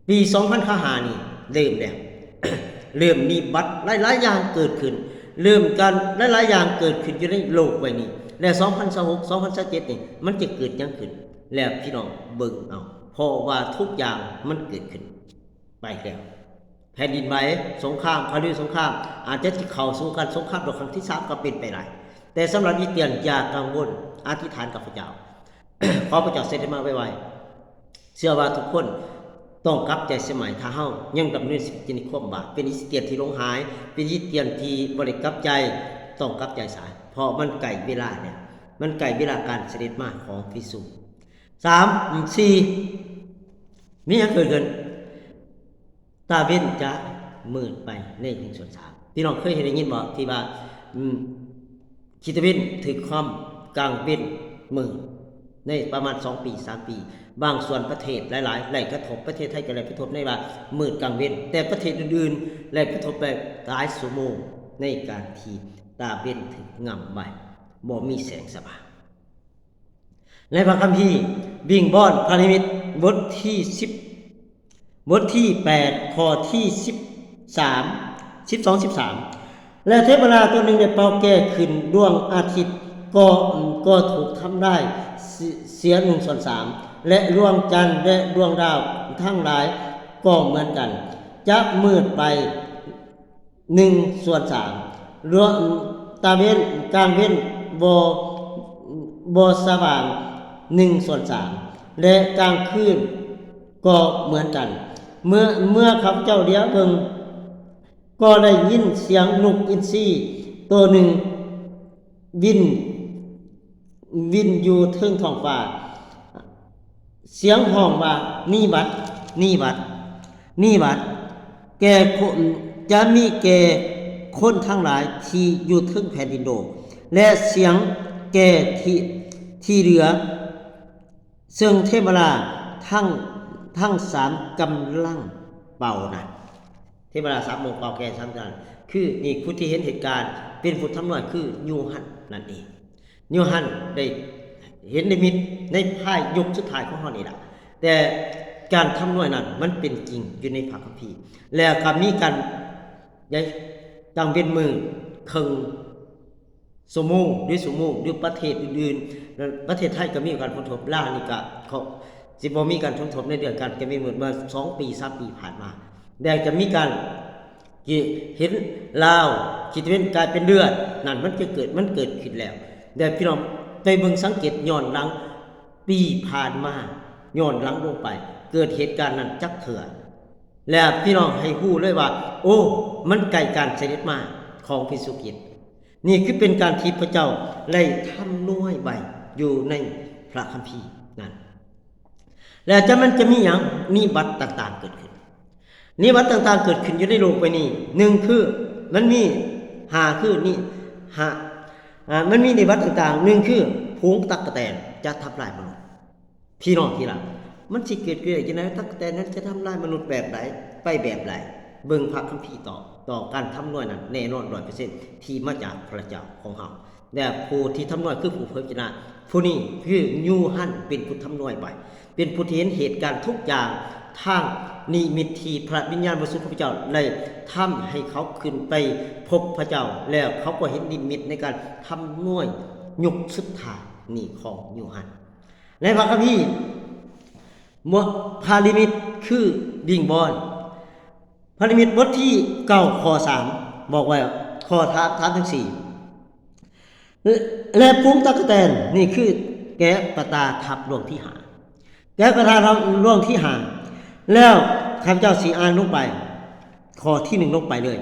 ປີສອງພັນຊາວຫ້ານີ້ເລີ່ມແລ້ວ ເລີ່ມມີບັດຫຼາຍໆຢ່າງເກີດຂຶ້ນ ເລີ່ມການຫຼາຍໆຢ່າງເກີດຂຶ້ນຢູ່ໃນໂລກໃບນີ້ ແລະ ສອງພັນຊາວຫົກ ສອງພັນຊາວເຈັດນີ້ ມັນຈະເກີດຫຍັງຂຶ້ນ ແລ້ວພີ່ນ້ອງເບິ່ງເອົາ ເພາະວ່າທຸກຢ່າງມັນເກີດຂຶ້ນໄປແລ້ວ. ແຜ່ນດິນໄຫວ, ສົງຄາມ, ຄະລືສົງຄາມ, ອາດຈະເຂົ້າສູ່ການສົງຄາມໂລກຄັ້ງທີສາມກໍເປັນໄປໄດ້. ແຕ່ສຳລັບຄຣິສຕຽນ ຢ່າກັງວົນ, ອະທິຖານກັບພະເຈົ້າ. ຂໍພະເຈົ້າເສັດໃຫ້ມາໄວໆ. ເຊື່ອວ່າທຸກຄົນຕ້ອງກັບໃຈສະໄໝ. ຖ້າເຮົາຍັງດຳເນີນຊີວິດຢູ່ໃນຄວາມບາບ, ເປັນຄຣິສຕຽນທີ່ຫຼົງຫາຍ, ເປັນຄຣິສຕຽນທີ່ບໍ່ໄດ້ກັບໃຈ, ຕ້ອງກັບໃຈສາ, ເພາະມັນໃກ້ເວລາແລ້ວ, ມັນໃກ້ເວລາການສະເດັດມາຂອງພະເຢຊູ. ສາມ ສີ່ ມີຫຍັງເກີດຂຶ້ນ? ຕາເວັນຈະມືດໄປໃນໜຶ່ງສ່ວນສາມ. ພີ່ນ້ອງເຄີຍເຫັນໄດ້ຍິນບໍ່ ທີ່ວ່າ ອືມ ຂີດຕາເວັນຖືກຄອມ ກາງເວັນມືດ ໃນປະມານສອງປີ ສາມປີ ບາງສ່ວນປະເທດຫຼາຍໆ ໄດ້ກະທົບ, ປະເທດໄທກໍໄດ້ກະທົບໃນວ່າມືດກາງເວັນ, ແຕ່ປະເທດອື່ນໆ ໄດ້ກະທົບແບບຫຼາຍຊົ່ວໂມງ ໃນການທີ່ຕາເວັນຖືກງຳໄວ້ ບໍ່ມີແສງສະຫວ່າງ. ໃນພະຄຳພີວິງວອນພະນິມິດ ບົດທີສິບ ບົດທີແປດ ຂໍ້ທີສິບສາມ ສິບສອງ ສິບສາມ ແລະ ເທວະດາຕົວໜຶ່ງໄດ້ເປົ່າແກນຂຶ້ນ, ດວງອາທິດກໍ ກໍຖືກທຳລາຍເສຍໜຶ່ງສ່ວນສາມ ແລະ ດວງຈັນ ແລະ ດວງດາວທັງຫຼາຍກໍເໝືອນກັນ ຈະມືດໄປ ໜຶ່ງສ່ວນສາມ ດວງຕາເວັນ ກາງເວັນບໍ່ ບໍ່ສະຫວ່າງ ໜຶ່ງສ່ວນສາມ ແລະ ກາງຄືນກໍເໝືອນກັນ. ເມື່ອ ເມື່ອຂ້າພະເຈົ້າຫຼຽວເບິ່ງ ກໍໄດ້ຍິນສຽງນົກອິນຊີໂຕໜຶ່ງ ບິນ ບິນຢູ່ເທິງທ້ອງຟ້າ ສຽງຮ້ອງວ່າ ນິວັດ ນິວັດ ນິວັດ ແກ່ຄົນ ຈະມີແກ່ຄົນທັງຫຼາຍທີ່ຢູ່ເທິງແຜ່ນດິນໂລກ ແລະ ສຽງແກນທີ່ ທີ່ເຫຼືອ ເຊິ່ງເທວະດາທັງ ທັງສາມກຳລັງເປົ່ານັ້ນ. ເທວະດາສາມອົງເປົ່າແກນສາມນັ້ນ ຄືນີ້ ຜູ້ທີ່ເຫັນເຫດການ ເປັນຜູ້ທຳນວາຍ ຄືໂຍຮັນນັ້ນເອງ. ໂຍຮັນໄດ້ເຫັນນິມິດໃນພາຍຍຸກສຸດທ້າຍຂອງເຮົານີ້ລະ ແຕ່ການທຳນວາຍນັ້ນມັນເປັນຈິງຢູ່ໃນພະຄຳພີ ແລ້ວກໍມີການ ໃນກາງເວັນມືດເຄິ່ງ ຊົ່ວໂມງ ຫຼື ຊົ່ວໂມງ ຫຼື ປະເທດອື່ນໆ ປະເທດໄທກໍມີການຄົ້ນພົບ ລາວນີ້ກໍ ກໍຊິບໍ່ມີການຄົ້ນພົບໃນເລື່ອງການເກັບເງິນໝົດເມື່ອສອງປີ ສາມປີຜ່ານມາ ແຕ່ຈະມີການທີ່ເຫັນລາວທີ່ຈະເປັນ ກາຍເປັນເລືອດ ນັ້ນມັນຈະເກີດ ມັນເກີດຂຶ້ນແລ້ວ ແຕ່ພີ່ນ້ອງໄປເບິ່ງສັງເກດຍ້ອນຫຼັງ ປີຜ່ານມາ ຍ້ອນຫຼັງລົງໄປ ເກີດເຫດການນັ້ນຈັກເທື່ອ ແລະ ພີ່ນ້ອງໃຫ້ຮູ້ເລີຍວ່າ ໂອ້ ມັນໃກ້ການສະເດັດມາຂອງພະເຢຊູຄຣິດ. ນີ້ຄືເປັນການທີ່ພະເຈົ້າໄດ້ທຳນວາຍໄວ້ຢູ່ໃນພະຄຳພີນັ້ນ. ແລະ ຈະ ມັນຈະມີຫຍັງ? ນິວັດຕ່າງໆເກີດຂຶ້ນ. ນິວັດຕ່າງໆເກີດຂຶ້ນຢູ່ໃນໂລກໃບນີ້ ໜຶ່ງຄື ມັນມີ ຫ້າຄື ນິ ຫ້າ ອ່າ ມັນມີນິວັດຕ່າງໆ ໜຶ່ງຄື ຝູງຕັກກະແຕນຈະທຳລາຍມະນຸດ. ພີ່ນ້ອງທີ່ລັກ, ມັນຊິເກີດຂຶ້ນໄດ້ຈັ່ງໃດ? ຕັກກະແຕນນັ້ນຈະທຳລາຍມະນຸດແບບໃດ? ໄປແບບໃດ? ເບິ່ງພະຄຳພີຕໍ່ ຕໍ່ການທຳນວາຍນັ້ນແນ່ນອນຮ້ອຍເປີເຊັນ ທີ່ມາຈາກພະເຈົ້າຂອງເຮົາ ແລະ ຜູ້ທີ່ທຳນວາຍຄືຜູ້ເຜີຍພະຊະນະ ຜູ້ນີ້ຄືໂຍຮັນເປັນຜູ້ທຳນວາຍໄວ້ ເປັນຜູ້ທີ່ເຫັນເຫດການທຸກຢ່າງ ທາງນິມິດທີ່ພະວິນຍານບໍລິສຸດຂອງພະເຈົ້າໄດ້ທຳໃຫ້ເຂົາຂຶ້ນໄປພົບພະເຈົ້າ ແລ້ວເຂົາກໍເຫັນນິມິດໃນການທຳນວາຍຍຸກສຸດທ້າຍນີ້ຂອງໂຍຮັນ. ໃນພະຄຳພີ ພະນິມິດຄືວິງວອນ. ພະນິມິດບົດທີເກົ້າ ຂໍ້ສາມ ບອກວ່າ ຂໍ້ສາມ ສາມເຖິງສີ່ ແລະ ຝູງຕັກກະແຕນ ນີ້ຄືແກະກະຕາທັບລວງທີຫ້າ ແກະກະຕາທັບລວງທີຫ້າ ແລ້ວຂ້າພະເຈົ້າຊິອ່ານລົງໄປ ຂໍ້ທີໜຶ່ງລົງໄປເລີຍ.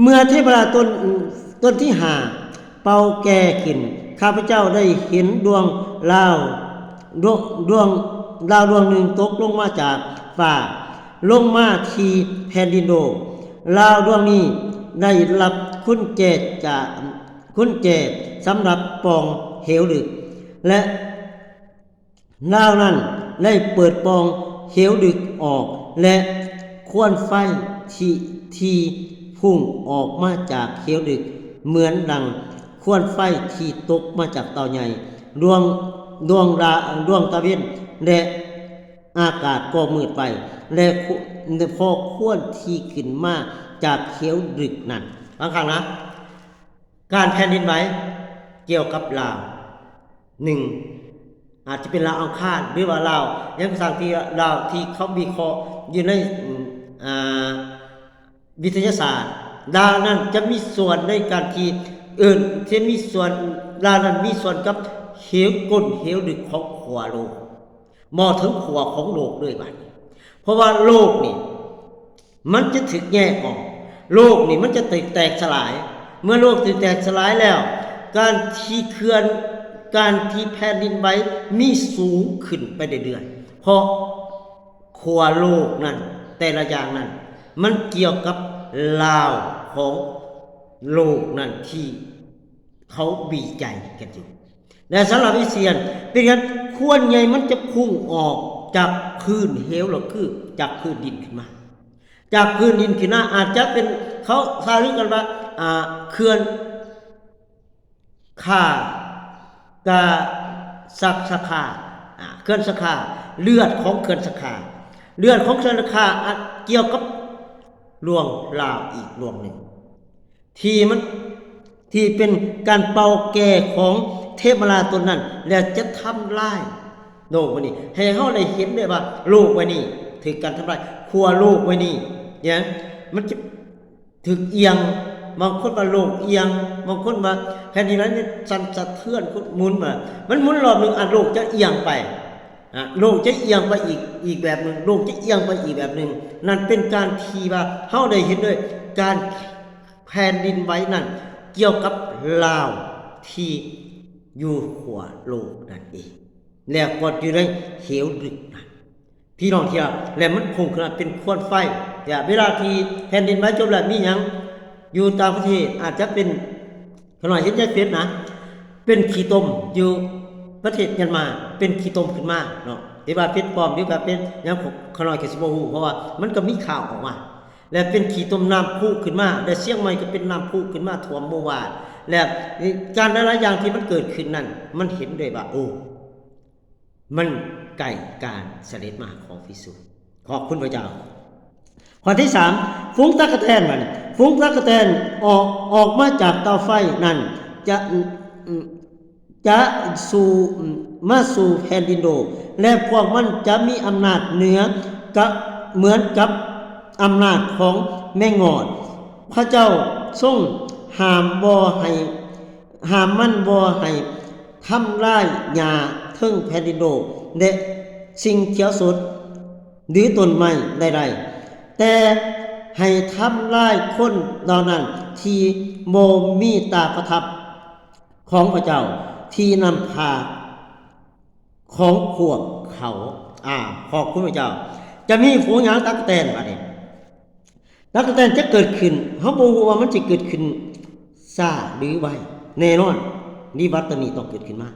ເມື່ອເທວະດາຕົນ ຕົນທີຫ້າເປົ່າແກຂຶ້ນ ຂ້າພະເຈົ້າໄດ້ເຫັນດວງລາວ ດວງ ດວງລາວດວງໜຶ່ງຕົກລົງມາຈາກຟ້າ ລົງມາທີ່ແຜ່ນດິນໂລກ. ລາວດວງນີ້ໄດ້ຮັບກຸນແຈຈາກ ກຸນແຈສຳລັບປ່ອງເຫວເລິກ ແລະ ລາວນັ້ນໄດ້ເປີດປ່ອງເຫວເລິກອອກ ແລະ ຄວັນໄຟທີ່ ທີ່ພຸ່ງອອກມາຈາກເຫວເລິກ ເໝືອນດັ່ງຄວັນໄຟທີ່ຕົກມາຈາກເຕົາໃຫຍ່ ດວງ ດວງດາ ດວງຕາເວັນ ແລະ ອາກາດກໍມືດໄປ ແລະ ພໍຄວັນທີ່ຂຶ້ນມາຈາກເຫວເລິກນັ້ນ. ບາງຄັ້ງນະ ການແຜ່ນດິນໄຫວກ່ຽວກັບລາວ ໜຶ່ງ ອາດຈະເປັນລາວອັງຄານ ຫຼືວ່າລາວຫຍັງກໍຊ່າງ ທີ່ລາວທີ່ເຂົາວິເຄາະຢູ່ໃນ ອາ ວິທະຍາສາດ ລາວນັ້ນຈະມີສ່ວນໃນການທີ່ ເອີ້ນ ຈະມີສ່ວນ ລາວນັ້ນມີສ່ວນກັບເຫວກົ້ນເຫວເລິກຂອງຂົ້ວໂລກ ບໍ່ເຖິງຂົ້ວຂອງໂລກເລີຍບາດນີ້ ເພາະວ່າໂລກນີ້ ມັນຈະຖືກແຍກອອກ ໂລກນີ້ມັນຈະຖືກແຕກສະຫຼາຍ ເມື່ອໂລກຖືກແຕກສະຫຼາຍແລ້ວ ການທີ່ເຂື່ອນ ການທີ່ແຜ່ນດິນໄຫວມີສູງຂຶ້ນໄປເລື້ອຍໆ ເພາະຂົ້ວໂລກນັ້ນ ແຕ່ລະຢ່າງນັ້ນ ມັນກ່ຽວກັບລາວຂອງໂລກນັ້ນທີ່ເຂົາວິໄຈກັນຢູ່. ແລະ ສຳລັບເອເຊຍ ເປັນຫຍັງຄວັນໃຫຍ່ມັນຈະພຸ່ງອອກຈາກພື້ນເຫວ ລະຄືຈາກພື້ນດິນຂຶ້ນມາ ຈາກພື້ນດິນຂຶ້ນມາ ອາດຈະເປັນ ເຂົາຊາລືກັນວ່າ ອາ ເຂື່ອນຄາ ກາ ສັກ ສັກຂາ ອາ ເຂື່ອນສັກຂາ ເລືອດຂອງເຂື່ອນສັກຂາ ເລືອດຂອງເຂື່ອນສັກຂາ ອາດກ່ຽວກັບລວງລາວອີກລວງໜຶ່ງ ທີ່ມັນ ທີ່ເປັນການເປົ່າແກະຂອງເທວະດາຕົນນັ້ນ ແລະ ຈະທຳລາຍໂລກໃບນີ້ ໃຫ້ເຮົາໄດ້ເຫັນໄດ້ວ່າໂລກໃບນີ້ຖືກການທຳລາຍ ຂົ້ວໂລກໃບນີ້ ຫຍັງ ມັນຈະຖືກອຽງ ບາງຄົນວ່າໂລກອຽງ ບາງຄົນວ່າແຜ່ນດິນໄຫວນີ້ສັ່ນສະເທືອນ ໝຸນມາ ມັນໝຸນຮອບໜຶ່ງ ອາ ໂລກຈະອຽງໄປ ອາ ໂລກຈະອຽງໄປອີກ ອີກແບບໜຶ່ງ ໂລກຈະອຽງໄປອີກແບບໜຶ່ງ ນັ້ນເປັນການທີ່ວ່າເຮົາໄດ້ເຫັນດ້ວຍການ ແຜ່ນດິນໄຫວນັ້ນກ່ຽວກັບລາວທີ່ຢູ່ຂົ້ວໂລກນັ້ນເອງ ແລ້ວກໍຢູ່ໃນເຫວເລິກນັ້ນ ພີ່ນ້ອງທີ່ຮັກ ແລະ ມັນພຸ່ງຂຶ້ນມາເປັນຄວັນໄຟ. ເວລາທີ່ແຜ່ນດິນໄຫວຈົບແລ້ວ ມີຫຍັງຢູ່ຕ່າງປະເທດ ອາດຈະເປັນ ຂ້ານ້ອຍເຫັນໃນເຟສນະ ເປັນຂີ້ຕົມຢູ່ປະເທດມຽນມາ ເປັນຂີ້ຕົມຂຶ້ນມາເນາະ ທີ່ວ່າເປັນປອມ ຫຼືວ່າເປັນຫຍັງ ຂ້ານ້ອຍກໍຊິບໍ່ຮູ້ ເພາະວ່າມັນກໍມີຂ່າວອອກມາ ແລະ ເປັນຂີ້ຕົມ ນ້ຳພຸຂຶ້ນມາ ແລະ ຊຽງໃໝ່ກໍເປັນນ້ຳພຸຂຶ້ນມາຖ້ວມໝູ່ບ້ານ ແລະ ການຫຼາຍໆຢ່າງທີ່ມັນເກີດຂຶ້ນນັ້ນ ມັນເຫັນໄດ້ວ່າ ໂອ້ ມັນໃກ້ການສະເດັດມາຂອງພະເຢຊູ. ຂອບຄຸນພະເຈົ້າ. ຂໍ້ທີສາມ ຝູງຕັກກະແຕນ ບາດນີ້ ຝູງຕັກກະແຕນອອກ ອອກມາຈາກເຕົາໄຟນັ້ນ ຈະ ຈະສູ່ ມາສູ່ແຜ່ນດິນໂລກ ແລະ ພວກມັນຈະມີອຳນາດເໜືອ ກະເໝືອນກັບອຳນາດຂອງແມງງອດ. ພະເຈົ້າຊົງຫ້າມບໍ່ໃຫ້ ຫ້າມມັນບໍ່ໃຫ້ທຳລາຍຫຍ້າເທິງແຜ່ນດິນໂລກ ແລະ ສິ່ງຂຽວສົດ ຫຼື ຕົ້ນໄມ້ໃດໆ, ແຕ່ໃຫ້ທຳລາຍຄົນເຫຼົ່ານັ້ນທີ່ບໍ່ມີຕາປະທັບ ຂອງພະເຈົ້າທີ່ນຳພາຂອງພວກເຂົາ. ອາ ຂອບຄຸນພະເຈົ້າ. ຈະມີຝູງຫຍັງ ຕັກກະແຕນ ບາດນີ້ ຕັກກະແຕນຈະເກີດຂຶ້ນ ເຮົາບໍ່ຮູ້ວ່າມັນຈະເກີດຂຶ້ນຊ້າ ຫຼື ໄວ. ແນ່ນອນ ວິວັດໂຕນີ້ຕ້ອງເກີດຂຶ້ນມາ.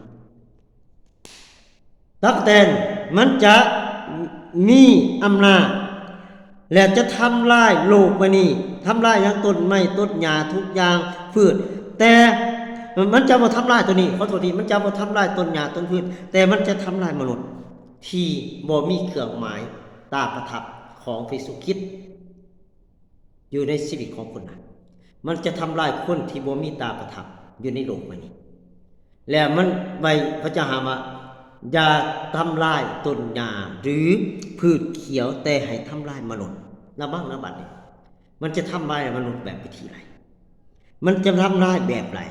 ຕັກກະແຕນມັນຈະມີອຳນາດ ແລະ ຈະທຳລາຍໂລກໃບນີ້, ທຳລາຍຫຍັງ ຕົ້ນໄມ້ ຕົ້ນຫຍ້າ ທຸກຢ່າງ ພືດ, ແຕ່ມັນຈະບໍ່ທຳລາຍໂຕນີ້, ຂໍໂທດທີ, ມັນຈະບໍ່ທຳລາຍຕົ້ນຫຍ້າ ຕົ້ນພືດ, ແຕ່ມັນຈະທຳລາຍມະນຸດທີ່ບໍ່ມີເຄື່ອງໝາຍຕາປະທັບຂອງພະເຢຊູຄຣິດ ຢູ່ໃນຊີວິດຂອງຄົນນັ້ນ. ມັນຈະທຳລາຍຄົນທີ່ບໍ່ມີຕາປະທັບຢູ່ໃນໂລກໃບນີ້. ແລ້ວມັນໄວ ພະເຈົ້າຫາມວ່າ ຢ່າທຳລາຍຕົ້ນຫຍ້າ ຫຼື ພືດຂຽວ, ແຕ່ໃຫ້ທຳລາຍມະນຸດ. ລະວັງນະບັດນີ້, ມັນຈະທຳລາຍມະນຸດແບບວິທີໃດ? ມັນຈະທຳລາຍແບບໃດ?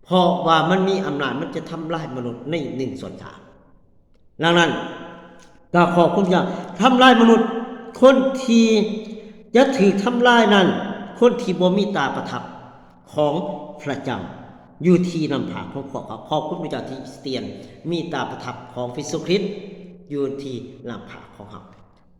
ເພາະວ່າມັນມີອຳນາດ, ມັນຈະທຳລາຍມະນຸດໃນໜຶ່ງສ່ວນສາມ. ດັ່ງນັ້ນ, ກໍຂໍຄຸນເຈົ້າ ທຳລາຍມະນຸດ, ຄົນທີ່ຈະຖືກທຳລາຍນັ້ນ, ຄົນທີ່ບໍ່ມີຕາປະທັບຂອງພະເຈົ້າຢູ່ທີ່ໜ້າຜາກຂອງພວກເຂົາ. ຂອບຄຸນພະເຈົ້າທີ່ສະຖຽນມີຕາປະທັບຂອງພະເຢຊູຄຣິດຢູ່ທີ່ໜ້າຜາກຂອງເຮົາ,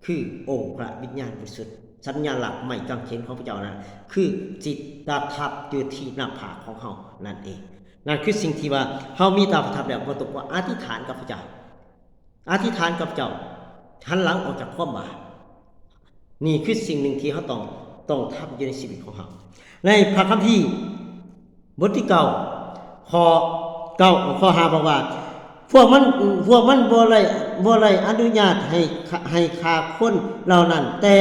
ຄືອົງພະວິນຍານບໍລິສຸດ. ສັນຍາລັກໄມ້ກາງເຂນຂອງພະເຈົ້ານັ້ນ ຄືຈິດຕະທັບຢູ່ທີ່ໜ້າຜາກຂອງເຮົານັ້ນເອງ. ນັ້ນຄືສິ່ງທີ່ວ່າເຮົາມີຕາປະທັບແລ້ວ, ບໍ່ຕ້ອງກາອະທິຖານກັບພະເຈົ້າ. ອະທິຖານກັບເຈົ້າ, ຫັນຫຼັງອອກຈາກຄວາມບາບ. ນີ້ຄືສິ່ງໜຶ່ງທີ່ເຮົາຕ້ອງ, ຕ້ອງທຳຢູ່ໃນຊີວິດຂອງເຮົາ. ໃນພະຄຳພີບົດທີເກົ້າ ຂໍ້ເກົ້າ ຂໍ້ຫ້າ ບອກວ່າ ພວກມັນ, ພວກມັນບໍ່ໄດ້, ບໍ່ໄດ້ອະນຸຍາດໃຫ້, ໃຫ້ຂ້າຄົນເຫຼົ່ານັ້ນ, ແຕ່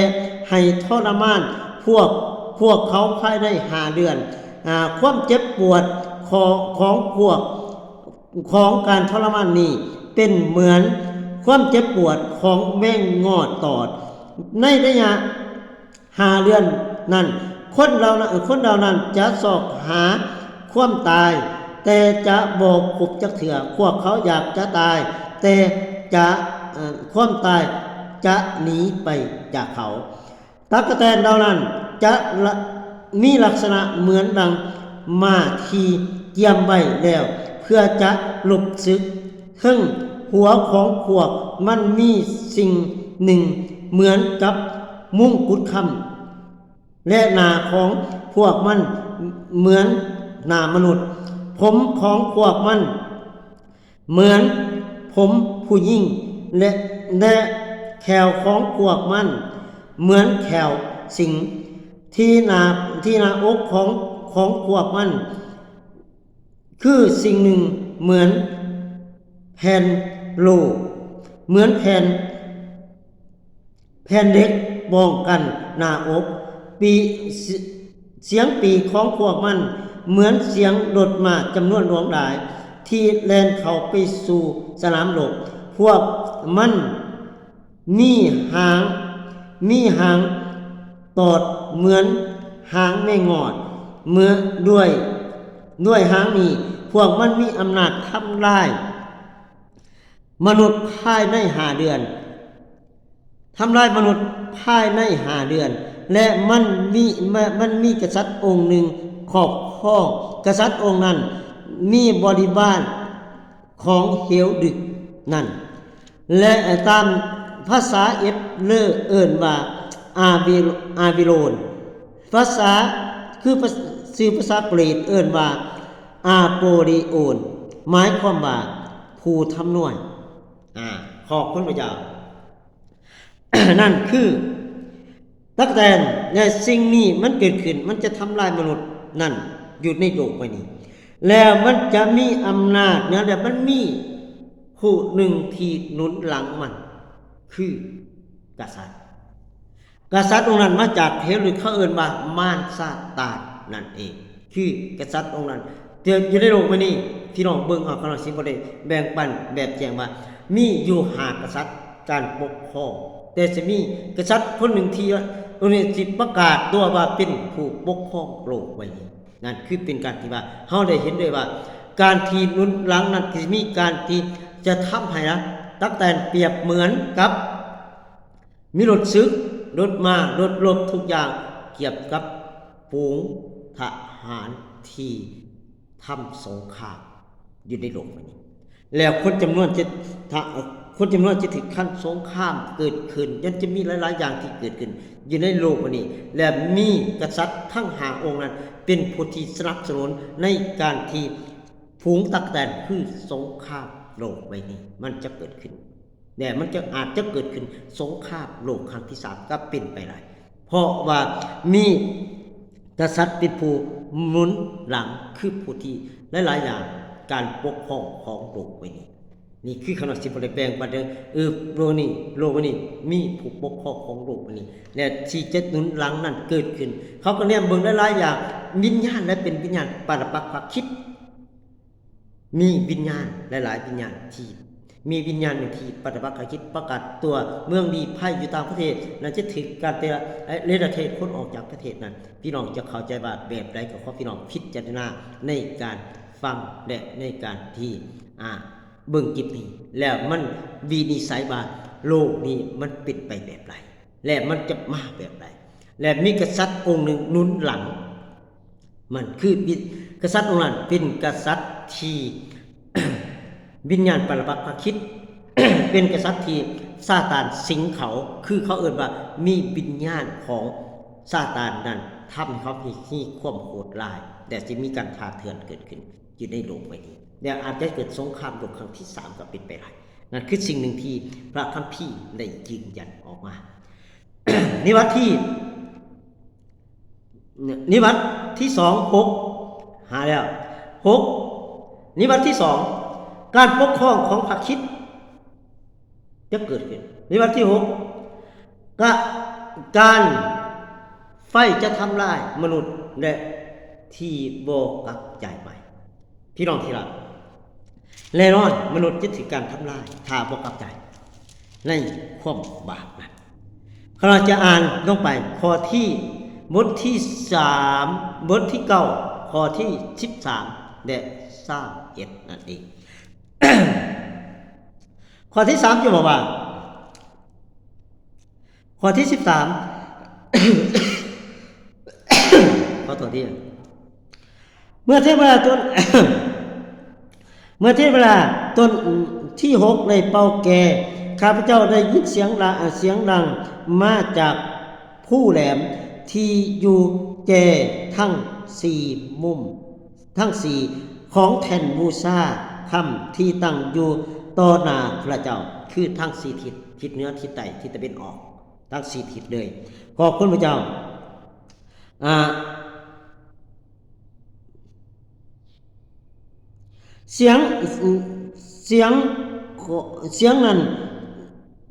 ໃຫ້ທໍລະມານພວກ, ພວກເຂົາພາຍໃນຫ້າເດືອນ. ອາ, ຄວາມເຈັບປວດຂອງ, ຂອງພວກ ຂອງການທໍລະມານນີ້ເປັນເໝືອນຄວາມເຈັບປວດຂອງແມງງອດຕອດ. ໃນໄລຍະຫ້າເດືອນນັ້ນ, ຄົນເຫຼົ່ານັ້ນ, ຄົນເຫຼົ່ານັ້ນຈະຊອກຫາຄວາມຕາຍ, ແຕ່ຈະບໍ່ພົບຈັກເທື່ອ. ພວກເຂົາຢາກຈະຕາຍ, ແຕ່ຈະ, ເອີ, ຄວາມຕາຍຈະໜີໄປຈາກເຂົາ. ຕັກກະແຕນເຫຼົ່ານັ້ນຈະລະ, ມີລັກສະນະເໝືອນດັ່ງມ້າທີ່ກຽມໄວ້ແລ້ວເພື່ອຈະລົບສຶກ. ເທິງຫົວຂອງພວກມັນມີສິ່ງໜຶ່ງເໝືອນກັບມຸງກຸດຄຳ, ແລະ ໜ້າຂອງພວກມັນເໝືອນໜ້າມະນຸດ. ຜົມຂອງພວກມັນ ເໝືອນຜົມຜູ້ຍິງ ແລະ ແລະ ແຂ້ວຂອງພວກມັນເໝືອນແຂ້ວສິງ. ທີ່ໜ້າ, ທີ່ໜ້າອົກຂອງ, ຂອງພວກມັນຄືສິ່ງໜຶ່ງເໝືອນແຜ່ນໂລ, ເໝືອນແຜ່ນ ແຜ່ນເຫຼັກປ້ອງກັນໜ້າອົກ. ປີ, ສ, ສຽງປີກຂອງພວກມັນເໝືອນສຽງລົດມ້າຈຳນວນຫຼວງຫຼາຍ ທີ່ແລ່ນເຂົ້າໄປສູ່ສະໜາມລົບ. ພວກມັນມີຫາງ, ມີຫາງຕອດເໝືອນຫາງແມງງອດ, ເໝືອນດ້ວຍ, ດ້ວຍຫາງນີ້ ພວກມັນມີອຳນາດທຳລາຍ ມະນຸດພາຍໃນຫ້າເດືອນ, ທຳລາຍມະນຸດພາຍໃນຫ້າເດືອນ, ແລະ ມັນມີ, ມັນມີກະສັດອົງໜຶ່ງຄອບຄອງ. ກະສັດອົງນັ້ນມີບໍລິວານຂອງເຮວດຶກນັ້ນ, ແລະ ຕາມພາສາເອບເຣີເອີ້ນວ່າ ອາເວ, ອາເວໂລນ, ພາສາ, ຄືພາ, ຊື່ພາສາກຣີກເອີ້ນວ່າ ອາໂປລິໂອນ, ໝາຍຄວາມວ່າຜູ້ທຳນວຍ. ອາ, ຂອບຄຸນພະເຈົ້າ. ນັ້ນຄືຕັກກະແຕນ ແລະ ສິ່ງນີ້ມັນເກີດຂຶ້ນ, ມັນຈະທຳລາຍມະນຸດນັ້ນຢູ່ໃນໂລກໃບນີ້, ແລ້ວມັນຈະມີອຳນາດເໜືອ, ແລະ ມັນມີຜູ້ໜຶ່ງທີ່ໜູນຫຼັງມັນ ຄືກະສັດ. ກະສັດອົງນັ້ນມາຈາກເຮໂຣດ, ເຂົາເອີ້ນວ່າມານຊາຕານນັ້ນເອງ, ຄືກະສັດອົງນັ້ນ. ແຕ່ຢູ່ໃນໂລກມື້ນີ້ ພີ່ນ້ອງເບິ່ງເອົາ, ຂ້ານ້ອຍຊິບໍ່ໄດ້ແບ່ງປັນແບບແຈ້ງວ່າ ມີຢູ່ຫ້າກະສັດການປົກຄອງ, ແຕ່ຈະມີກະສັດຄົນໜຶ່ງທີ່ ອົງນີ້ຊິປະກາດຕົວວ່າເປັນຜູ້ປົກຄອງໂລກໃບນີ້. ນັ້ນຄືເປັນການທີ່ວ່າເຮົາໄດ້ເຫັນໄດ້ວ່າ ການທີ່ໜູນຫຼັງນັ້ນ ທີ່ມີການທີ່ຈະທຳໃຫ້ນະ ຕັກແຕນປຽບເໝືອນກັບ ມີລົດຊຶກ, ລົດມ້າ, ລົດລົບ, ທຸກຢ່າງ ກຽບກັບຝູງທະຫານທີ່ທຳສົງຄາມຢູ່ໃນໂລກໃບນີ້. ແລ້ວຄົນຈຳນວນຈະ, ທະ, ຄົນຈຳນວນຈະຖືກຂັນສົງຄາມເກີດຂຶ້ນ, ຍັງຈະມີຫຼາຍໆຢ່າງທີ່ເກີດຂຶ້ນຢູ່ໃນໂລກໃບນີ້, ແລະ ມີກະສັດທັງຫ້າອົງນັ້ນເປັນຜູ້ທີ່ສະໜັບສະໜູນໃນການທີ່ຝູງຕັກແຕນ ຄືສົງຄາມໂລກໃບນີ້ ມັນຈະເກີດຂຶ້ນ. ແລະ ມັນຈະອາດຈະເກີດຂຶ້ນສົງຄາມໂລກຄັ້ງທີສາມກໍເປັນໄປໄດ້, ເພາະວ່າມີກະສັດເປັນຜູ້ໜູນຫຼັງ ຄືຜູ້ທີ່ຫຼາຍໆຢ່າງ ການປົກຄອງຂອງໂລກໃບນີ້. ນີ້ຄືຂ້ານ້ອຍຊິບໍ່ໄດ້ແບ່ງປັນເດີ, ເອີ ໂລກນີ້, ໂລກໃບນີ້ມີຜູ້ປົກຄອງຂອງໂລກໃບນີ້ ແລະ ທີ່ຈະໜູນຫຼັງນັ້ນເກີດຂຶ້ນ. ເຂົາກໍແນມເບິ່ງຫຼາຍໆຢ່າງ, ວິນຍານ ແລະ ເປັນວິນຍານປາລະປັກພະຄິດ. ມີວິນຍານຫຼາຍໆວິນຍານທີ່ ມີວິນຍານໜຶ່ງທີ່ປະຕິບັດພາລະກິດປະກາດຕົວເມືອງລີ້ໄພຢູ່ຕ່າງປະເທດ ນັ້ນຈະຖືກການເນລະເທດຄົນອອກຈາກປະເທດນັ້ນ. ພີ່ນ້ອງຈະເຂົ້າໃຈວ່າແບບໃດ ກໍຂໍພີ່ນ້ອງພິຈາລະນາໃນການຟັງ ແລະ ໃນການທີ່ ອ່າ ເບິ່ງຄລິບນີ້ ແລ້ວມັນວິນິດໄສວ່າໂລກນີ້ມັນເປັນໄປແບບໃດ ແລະ ມັນຈະມາແບບໃດ ແລະ ມີກະສັດອົງໜຶ່ງໜູນຫຼັງ ມັນຄືວິ ກະສັດອົງນັ້ນເປັນກະສັດທີ່ ວິນຍານປະລະປັກພາຄິດ ເປັນກະສັດທີ່ຊາຕານສິງເຂົາ ຄືເຂົາເອີ້ນວ່າມີວິນຍານຂອງຊາຕານນັ້ນ ທຳໃຫ້ເຂົາມີຄວາມໂຫດຮ້າຍ ແລະ ຊິມີການຂ້າເຖື່ອນເກີດຂຶ້ນຢູ່ໃນໂລກໃບນີ້ ແລະ ອາດຈະເກີດສົງຄາມໂລກຄັ້ງທີສາມກໍເປັນໄປໄດ້. ນັ້ນຄືສິ່ງໜຶ່ງທີ່ພະຄຳພີໄດ້ຢືນຢັນອອກມາ. ນິບັດທີ ນິບັດທີສອງ ຫົກ ຫາແລ້ວ ຫົກ ນິບັດທີສອງ ການປົກຄອງຂອງພາຄຣິດຈະເກີດຂຶ້ນ. ນິບັດທີຫົກ ກະ ການໄຟຈະທຳລາຍມະນຸດ ແລະ ທີ່ບໍ່ກັບໃຈໃໝ່. ພີ່ນ້ອງທີ່ຮັກ, ແນ່ນອນມະນຸດຈະຖືກການທຳລາຍ ຖ້າບໍ່ກັບໃຈໃນຄວາມບາບນັ້ນ. ຂ້າພະເຈົ້າຈະອ່ານລົງໄປຂໍ້ທີ ບົດທີສາມ ບົດທີເກົ້າ ຂໍ້ທີສິບສາມ ແລະ ຊາວເອັດນັ້ນເອງ. ຂໍ້ທີສາມຈະບອກວ່າ ຂໍ້ທີສິບສາມ ຂໍໂທດເດີ ເມື່ອເທວະດາຕົນ ເມື່ອເທວະດາຕົນທີຫົກໄດ້ເປົ່າແກ, ຂ້າພະເຈົ້າໄດ້ຍິນສຽງລະ ສຽງດັງມາຈາກພູແຫຼມທີ່ຢູ່ແຈທັງສີ່ມຸມ ທັງສີ່ຂອງແທ່ນບູຊາຄຳທີ່ຕັ້ງຢູ່ຕໍ່ໜ້າພະເຈົ້າ ຄືທັງສີ່ທິດ, ທິດເໜືອ, ທິດໃຕ້, ທິດຕາເວັນອອກ, ທັງສີ່ທິດເລີຍ. ຂອບຄຸນພະເຈົ້າ. ອາ ສຽງ ສຽງ ສຽງນັ້ນ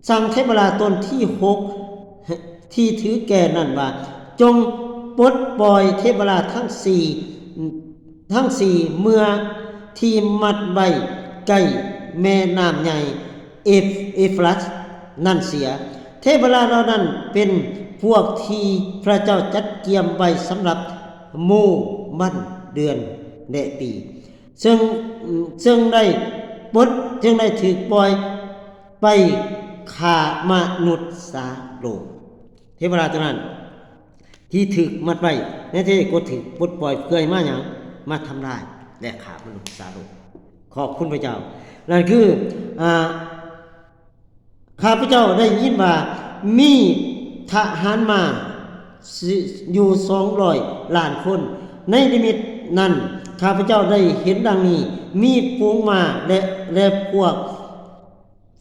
ສັ່ງເທວະດາຕົນທີຫົກ ທີ່ຖືແກ່ນັ້ນວ່າ, ຈົ່ງປົດປ່ອຍເທວະດາທັງສີ່ ທັງສີ່ເມືອທີ່ມັດໄວ້ໃກ້ແມ່ນ້ຳໃຫຍ່ເອຟ ເອຟຣາດນັ້ນເສຍ. ເທວະດາເຫຼົ່ານັ້ນເປັນພວກທີ່ພະເຈົ້າຈັດກຽມໄວ້ສຳລັບໝູ່ວັນເດືອນ ແລະ ປີ ເຊິ່ງ ເຊິ່ງໄດ້ປົດ ເຊິ່ງໄດ້ຖືກປ່ອຍໄປຂ້າມະນຸດສາໂລກ. ເທວະດາຕົວນັ້ນທີ່ຖືກມັດໄວ້ໃນເທວະກໍຖືກປົດປ່ອຍເພື່ອໃຫ້ມາຫຍັງ? ມາທຳລາຍ ແລະ ຂ້າມະນຸດສາໂລກ. ຂອບຄຸນພະເຈົ້າ. ນັ້ນຄື ອາ ຂ້າພະເຈົ້າໄດ້ຍິນວ່າມີທະຫານມ້າຢູ່ສອງຮ້ອຍລ້ານຄົນ. ໃນນິມິດນັ້ນ ຂ້າພະເຈົ້າໄດ້ເຫັນດັ່ງນີ້, ມີຝູງມ້າ ແລະ ແລະ ພວກ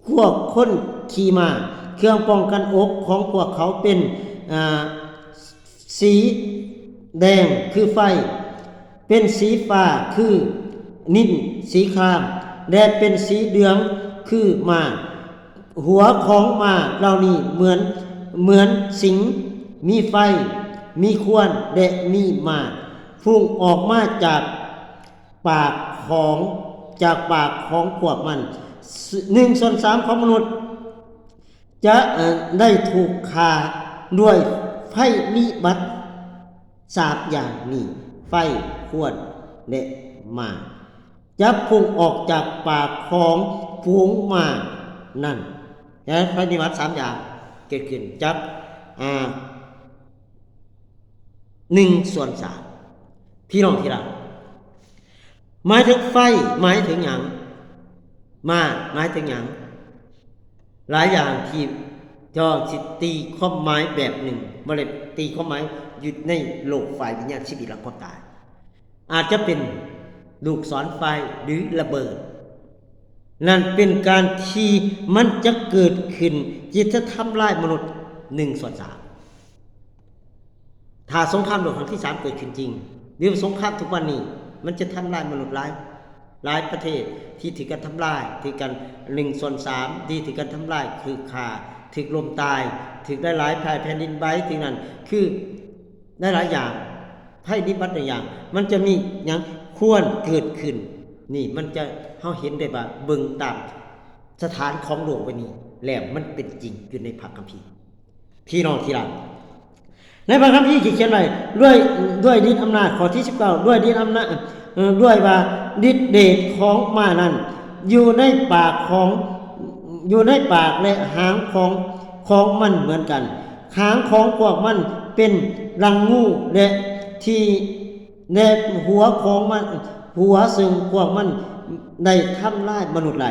ພວກຄົນຂີ່ມ້າ, ເຄື່ອງປ້ອງກັນອົກຂອງພວກເຂົາເປັນ ອາ ສີແດງຄືໄຟ, ເປັນສີຟ້າຄືນິນສີຄາມ ແລະ ເປັນສີເຫຼືອງຄືມ້າ. ຫົວຂອງມ້າເຫຼົ່ານີ້ເໝືອນ ເໝືອນສິງ, ມີໄຟ, ມີຄວັນ ແລະ ມີມາດພຸ່ງອອກມາຈາກປາກຂອງ ຈາກປາກຂອງພວກມັນ. ໜຶ່ງສ່ວນສາມຂອງມະນຸດ ຈະ ເອີ ໄດ້ຖືກຂ້າດ້ວຍໄຟນິບັດສາມຢ່າງນີ້, ໄຟ, ຄວັນ ແລະ ມ້າ ຈະພຸ່ງອອກຈາກປາກຂອງຝູງມ້ານັ້ນ. ແລະ ໄຟນິບັດສາມຢ່າງເກີດຂຶ້ນຈາກ ອາ ໜຶ່ງສ່ວນສາມ. ພີ່ນ້ອງທີ່ຮັກ, ໝາຍເຖິງໄຟ ໝາຍເຖິງຫຍັງ? ມ້າ ໝາຍເຖິງຫຍັງ? ຫຼາຍຢ່າງທີ່ເຈົ້າຊິຕີຄວາມໝາຍແບບໜຶ່ງ, ບໍ່ໄດ້ຕີຄວາມໝາຍຢູ່ໃນໂລກຝ່າຍວິນຍານຊີວິດ ແລະ ຄວາມຕາຍ. ອາດຈະເປັນລູກສອນໄຟ ຫຼື ລະເບີດ. ນັ້ນເປັນການທີ່ມັນຈະເກີດຂຶ້ນ ທີ່ຈະທຳລາຍມະນຸດໜຶ່ງສ່ວນສາມ. ຖ້າສົງຄາມໂລກຄັ້ງທີສາມເກີດຂຶ້ນຈິງ ຫຼືວ່າສົງຄາມທຸກວັນນີ້ ມັນຈະທຳລາຍມະນຸດຫຼາຍ ຫຼາຍປະເທດທີ່ຖືກກັນທຳລາຍ ຖືກກັນໜຶ່ງສ່ວນສາມ ທີ່ຖືກກັນທຳລາຍ ຖືກຂ້າ ຖືກລົ້ມຕາຍ ຖືກຫຼາຍໆ ແຜ່ນດິນໄຫວ ຖືກນັ້ນ ຄືຫຼາຍໆຢ່າງ ໄພພິບັດຫຼາຍຢ່າງ ມັນຈະມີຫຍັງຄວນເກີດຂຶ້ນ. ນີ້ມັນຈະ ເຮົາເຫັນໄດ້ວ່າ ເບິ່ງຕາມ ສະຖານຂອງໂລກໃບນີ້ ແລ້ວມັນເປັນຈິງຢູ່ໃນພະຄຳພີ. ພີ່ນ້ອງທີ່ລັກ, ໃນພະຄຳພີທີ່ຂຽນໄວ້ ດ້ວຍ ດ້ວຍລິດອຳນາດ ຂໍ້ທີສິບເກົ້າ ດ້ວຍລິດອຳນາດ ເອີ ດ້ວຍວ່າລິດເດດຂອງມ້ານັ້ນຢູ່ໃນປາກຂອງ ຢູ່ໃນປາກ ແລະ ຫາງຂອງ ຂອງມັນເໝືອນກັນ. ຫາງຂອງພວກມັນເປັນດັ່ງງູ ແລະ ທີ່ ແລະ ຫົວຂອງມັນ ຫົວເຊິ່ງພວກມັນໄດ້ທຳລາຍມະນຸດໄດ້.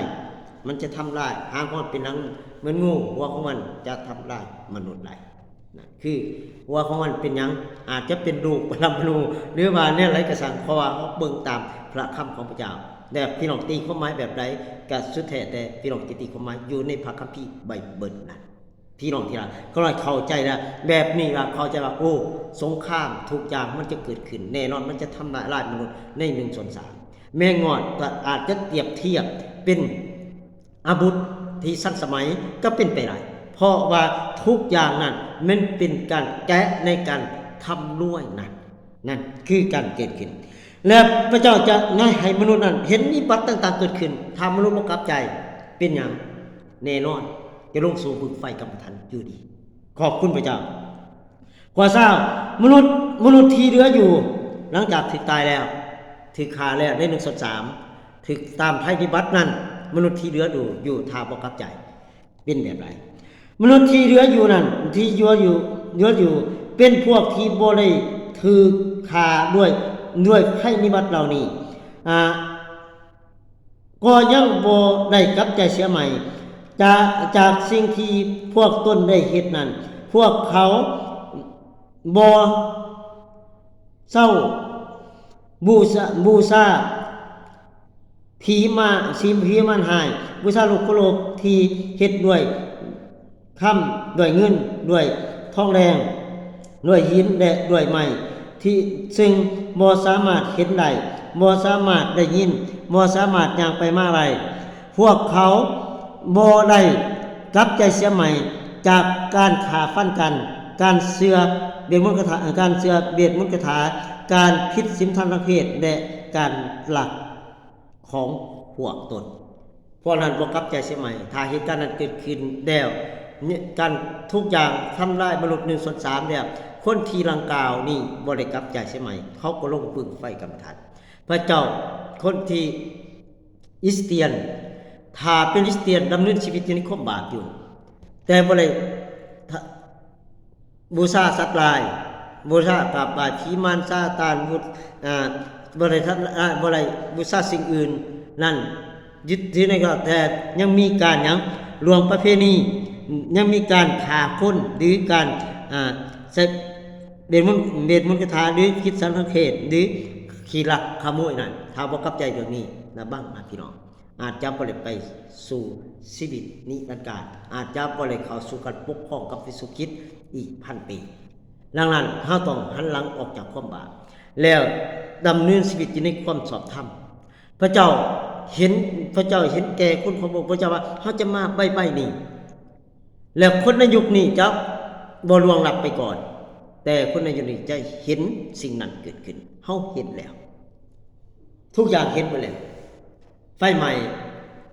ມັນຈະທຳລາຍ ຫາງຂອງມັນເປັນຫຍັງ ເໝືອນງູ ຫົວຂອງມັນຈະທຳລາຍມະນຸດໄດ້. ນັ້ນຄືຫົວຂອງມັນເປັນຫຍັງ? ອາດຈະເປັນລູກປະລະມະນູ ຫຼືວ່າແນວໃດກໍຊ່າງ, ເພາະວ່າເຮົາເບິ່ງຕາມພະຄຳຂອງພະເຈົ້າ. ແລະ ພີ່ນ້ອງຕີຄວາມໝາຍແບບໃດ ກໍສຸດແທ້ແຕ່ພີ່ນ້ອງຈະຕີຄວາມໝາຍຢູ່ໃນພະຄຳພີໄບເບິນນັ້ນ. ພີ່ນ້ອງທີ່ລັກ, ກໍໃຫ້ເຂົ້າໃຈແລ້ວ ແບບນີ້ວ່າເຂົ້າໃຈວ່າ ໂອ້ ສົງຄາມທຸກຢ່າງມັນຈະເກີດຂຶ້ນແນ່ນອນ, ມັນຈະທຳລາຍມະນຸດໃນໜຶ່ງສ່ວນສາມ. ແມ່ງອດກໍອາດຈະປຽບທຽບເປັນ ອາວຸດທີ່ທັນສະໄໝກໍເປັນໄປໄດ້, ເພາະວ່າທຸກຢ່າງນັ້ນແມ່ນເປັນການແກະໃນການທຳລາຍນັ້ນ, ນັ້ນຄືການເກີດຂຶ້ນ. ແລະ ພະເຈົ້າຈະໄດ້ໃຫ້ມະນຸດນັ້ນເຫັນນິບັດຕ່າງໆເກີດຂຶ້ນ. ຖ້າມະນຸດບໍ່ກັບໃຈ ເປັນຫຍັງ? ແນ່ນອນຈະລົງສູ່ບຶງໄຟກຳມະຖັນຢູ່ດີ. ຂອບຄຸນພະເຈົ້າ. ຂໍ້ຊາວ ມະນຸດ ມະນຸດທີ່ເຫຼືອຢູ່ ຫຼັງຈາກຖືກຕາຍແລ້ວ ຖືກຂ້າແລ້ວໃນໜຶ່ງສ່ວນສາມ ຖືກຕາມໄພນິບັດນັ້ນ ມະນຸດທີ່ເຫຼືອຢູ່ ຢູ່ ຖ້າບໍ່ກັບໃຈ ເປັນແບບໃດ? ມະນຸດທີ່ເຫຼືອຢູ່ນັ້ນ ທີ່ເຫຼືອຢູ່ ເຫຼືອຢູ່ ເປັນພວກທີ່ບໍ່ໄດ້ຖືກຂ້າດ້ວຍ ດ້ວຍໄພນິບັດເຫຼົ່ານີ້ ອາ ກໍຍັງບໍ່ໄດ້ກັບໃຈເສຍໃໝ່ຈາກ ຈາກສິ່ງທີ່ພວກຕົນໄດ້ເຮັດນັ້ນ. ພວກເຂົາບໍ່ເຊົາບູຊາ ບູຊາຜີມາ ຊີ ຜີມານຮ້າຍ, ບູຊາລູກໂຄໂລກທີ່ເຮັດດ້ວຍ ຄຳ ດ້ວຍເງິນ ດ້ວຍທອງແດງ ດ້ວຍຫີນ ແລະ ດ້ວຍໄມ້ ທີ່ ຊຶ່ງບໍ່ສາມາດເຫັນໄດ້ ບໍ່ສາມາດໄດ້ຍິນ ບໍ່ສາມາດຍ່າງໄປມາໄດ້. ພວກເຂົາບໍ່ໄດ້ກັບໃຈເສຍໃໝ່ຈາກການຂ້າຟັນກັນ, ການເຊື່ອເວດມົນຄາຖາ, ການເຊື່ອເວດມົນຄາຖາ, ການຜິດສິນທຳທາງເພດ ແລະ ການລັກ ຂອງພວກຕົນ. ພວກນັ້ນບໍ່ກັບໃຈເສຍໃໝ່. ຖ້າເຫດການນັ້ນເກີດຂຶ້ນແລ້ວ ການ ທຸກຢ່າງທຳລາຍມະນຸດໜຶ່ງສ່ວນສາມແລ້ວ, ຄົນທີ່ດັ່ງກ່າວນີ້ບໍ່ໄດ້ກັບໃຈເສຍໃໝ່, ເຂົາກໍລົງບຶງໄຟກຳມະຖັນ. ພະເຈົ້າ ຄົນທີ່ ຄຣິສຕຽນ ຖ້າເປັນຄຣິສຕຽນ ດຳເນີນຊີວິດຢູ່ໃນຄວາມບາບຢູ່ ແຕ່ບໍ່ໄດ້ ບູຊາສັດຫຼາຍ, ບູຊາກາບໄຫວ້ຜີມານຊາຕານ, ບູ ອ່າ ບໍ່ໄດ້ ບໍ່ໄດ້ບູຊາສິ່ງອື່ນນັ້ນ, ຍຶດຖືໃນກໍ ແຕ່ຍັງມີການຫຍັງ? ລ່ວງປະເພນີ, ຍັງມີການຂ້າຄົນ ຫຼື ການ ອ່າ ໃຊ້ເວດມົນ ເວດມົນຄາຖາ ຫຼື ຜິດສັນທາງເພດ ຫຼື ຂີ້ລັກຂະໂມຍນັ້ນ, ຖ້າບໍ່ກັບໃຈເລື່ອງນີ້ ລະວັງນະພີ່ນ້ອງ. ອາດຈະບໍ່ໄດ້ໄປສູ່ຊີວິດນິລັນດານ, ອາດຈະບໍ່ໄດ້ເຂົ້າສູ່ການປົກຄອງກັບເຢຊູຄຣິດອີກພັນປີ. ດັ່ງນັ້ນ, ເຮົາຕ້ອງຫັນຫຼັງອອກຈາກຄວາມບາບ ແລ້ວດຳເນີນຊີວິດຢູ່ໃນຄວາມຊອບທຳ. ພະເຈົ້າເຫັນ, ພະເຈົ້າເຫັນແກ່ຄົນຂອງພະອົງ, ພະເຈົ້າວ່າ ເຮົາຈະມາໄວໆນີ້ ແລ້ວຄົນໃນຍຸກນີ້ຈະບໍ່ລ່ວງລັບໄປກ່ອນ, ແຕ່ຄົນໃນຍຸກນີ້ຈະເຫັນສິ່ງນັ້ນເກີດຂຶ້ນ. ເຮົາເຫັນແລ້ວ, ທຸກຢ່າງເຫັນໝົດແລ້ວ. ໄຟໄໝ້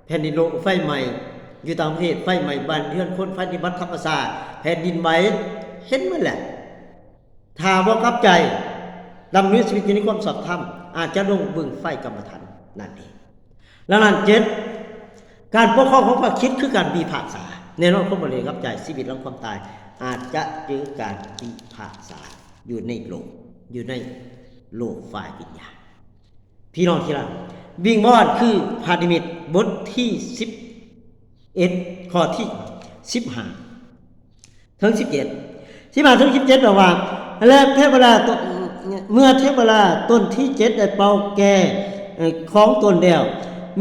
ແຜ່ນດິນໂລກ, ໄຟໄໝ້ຢູ່ຕ່າງປະເທດ, ໄຟໄໝ້ບ້ານເຮືອນຄົນ, ໄຟພິບັດທຳມະຊາດ, ແຜ່ນດິນໄຫວ, ເຫັນໝົດແລ້ວ. ຖ້າບໍ່ກັບໃຈດຳເນີນຊີວິດຢູ່ໃນຄວາມຊອບທຳ, ອາດຈະລົງບຶງໄຟກຳມະຖັນນັ້ນເອງ. ດັ່ງນັ້ນ ເຈັດ ການປົກຄອງຂອງພະຄຣິດຄືການພິພາກສາ. ແນ່ນອນ, ຄົນບໍ່ໄດ້ກັບໃຈ, ຊີວິດຫຼັງຄວາມຕາຍອາດຈະເຈີການພິພາກສາຢູ່ໃນໂລກ, ຢູ່ໃນໂລກຝ່າຍວິນຍານ. ພີ່ນ້ອງທີ່ລັກ, ວິງວອນຄືພະນິມິດ ບົດທີສິບເອັດ ຂໍ້ທີສິບຫ້າເຖິງສິບເຈັດ, ສິບຫ້າເຖິງສິບເຈັດ ບອກວ່າ ແລະ ເທວະດາຕົນ ເມື່ອເທວະດາຕົນທີເຈັດໄດ້ເປົ່າແກ ເອີ ຂອງຕົນແລ້ວ,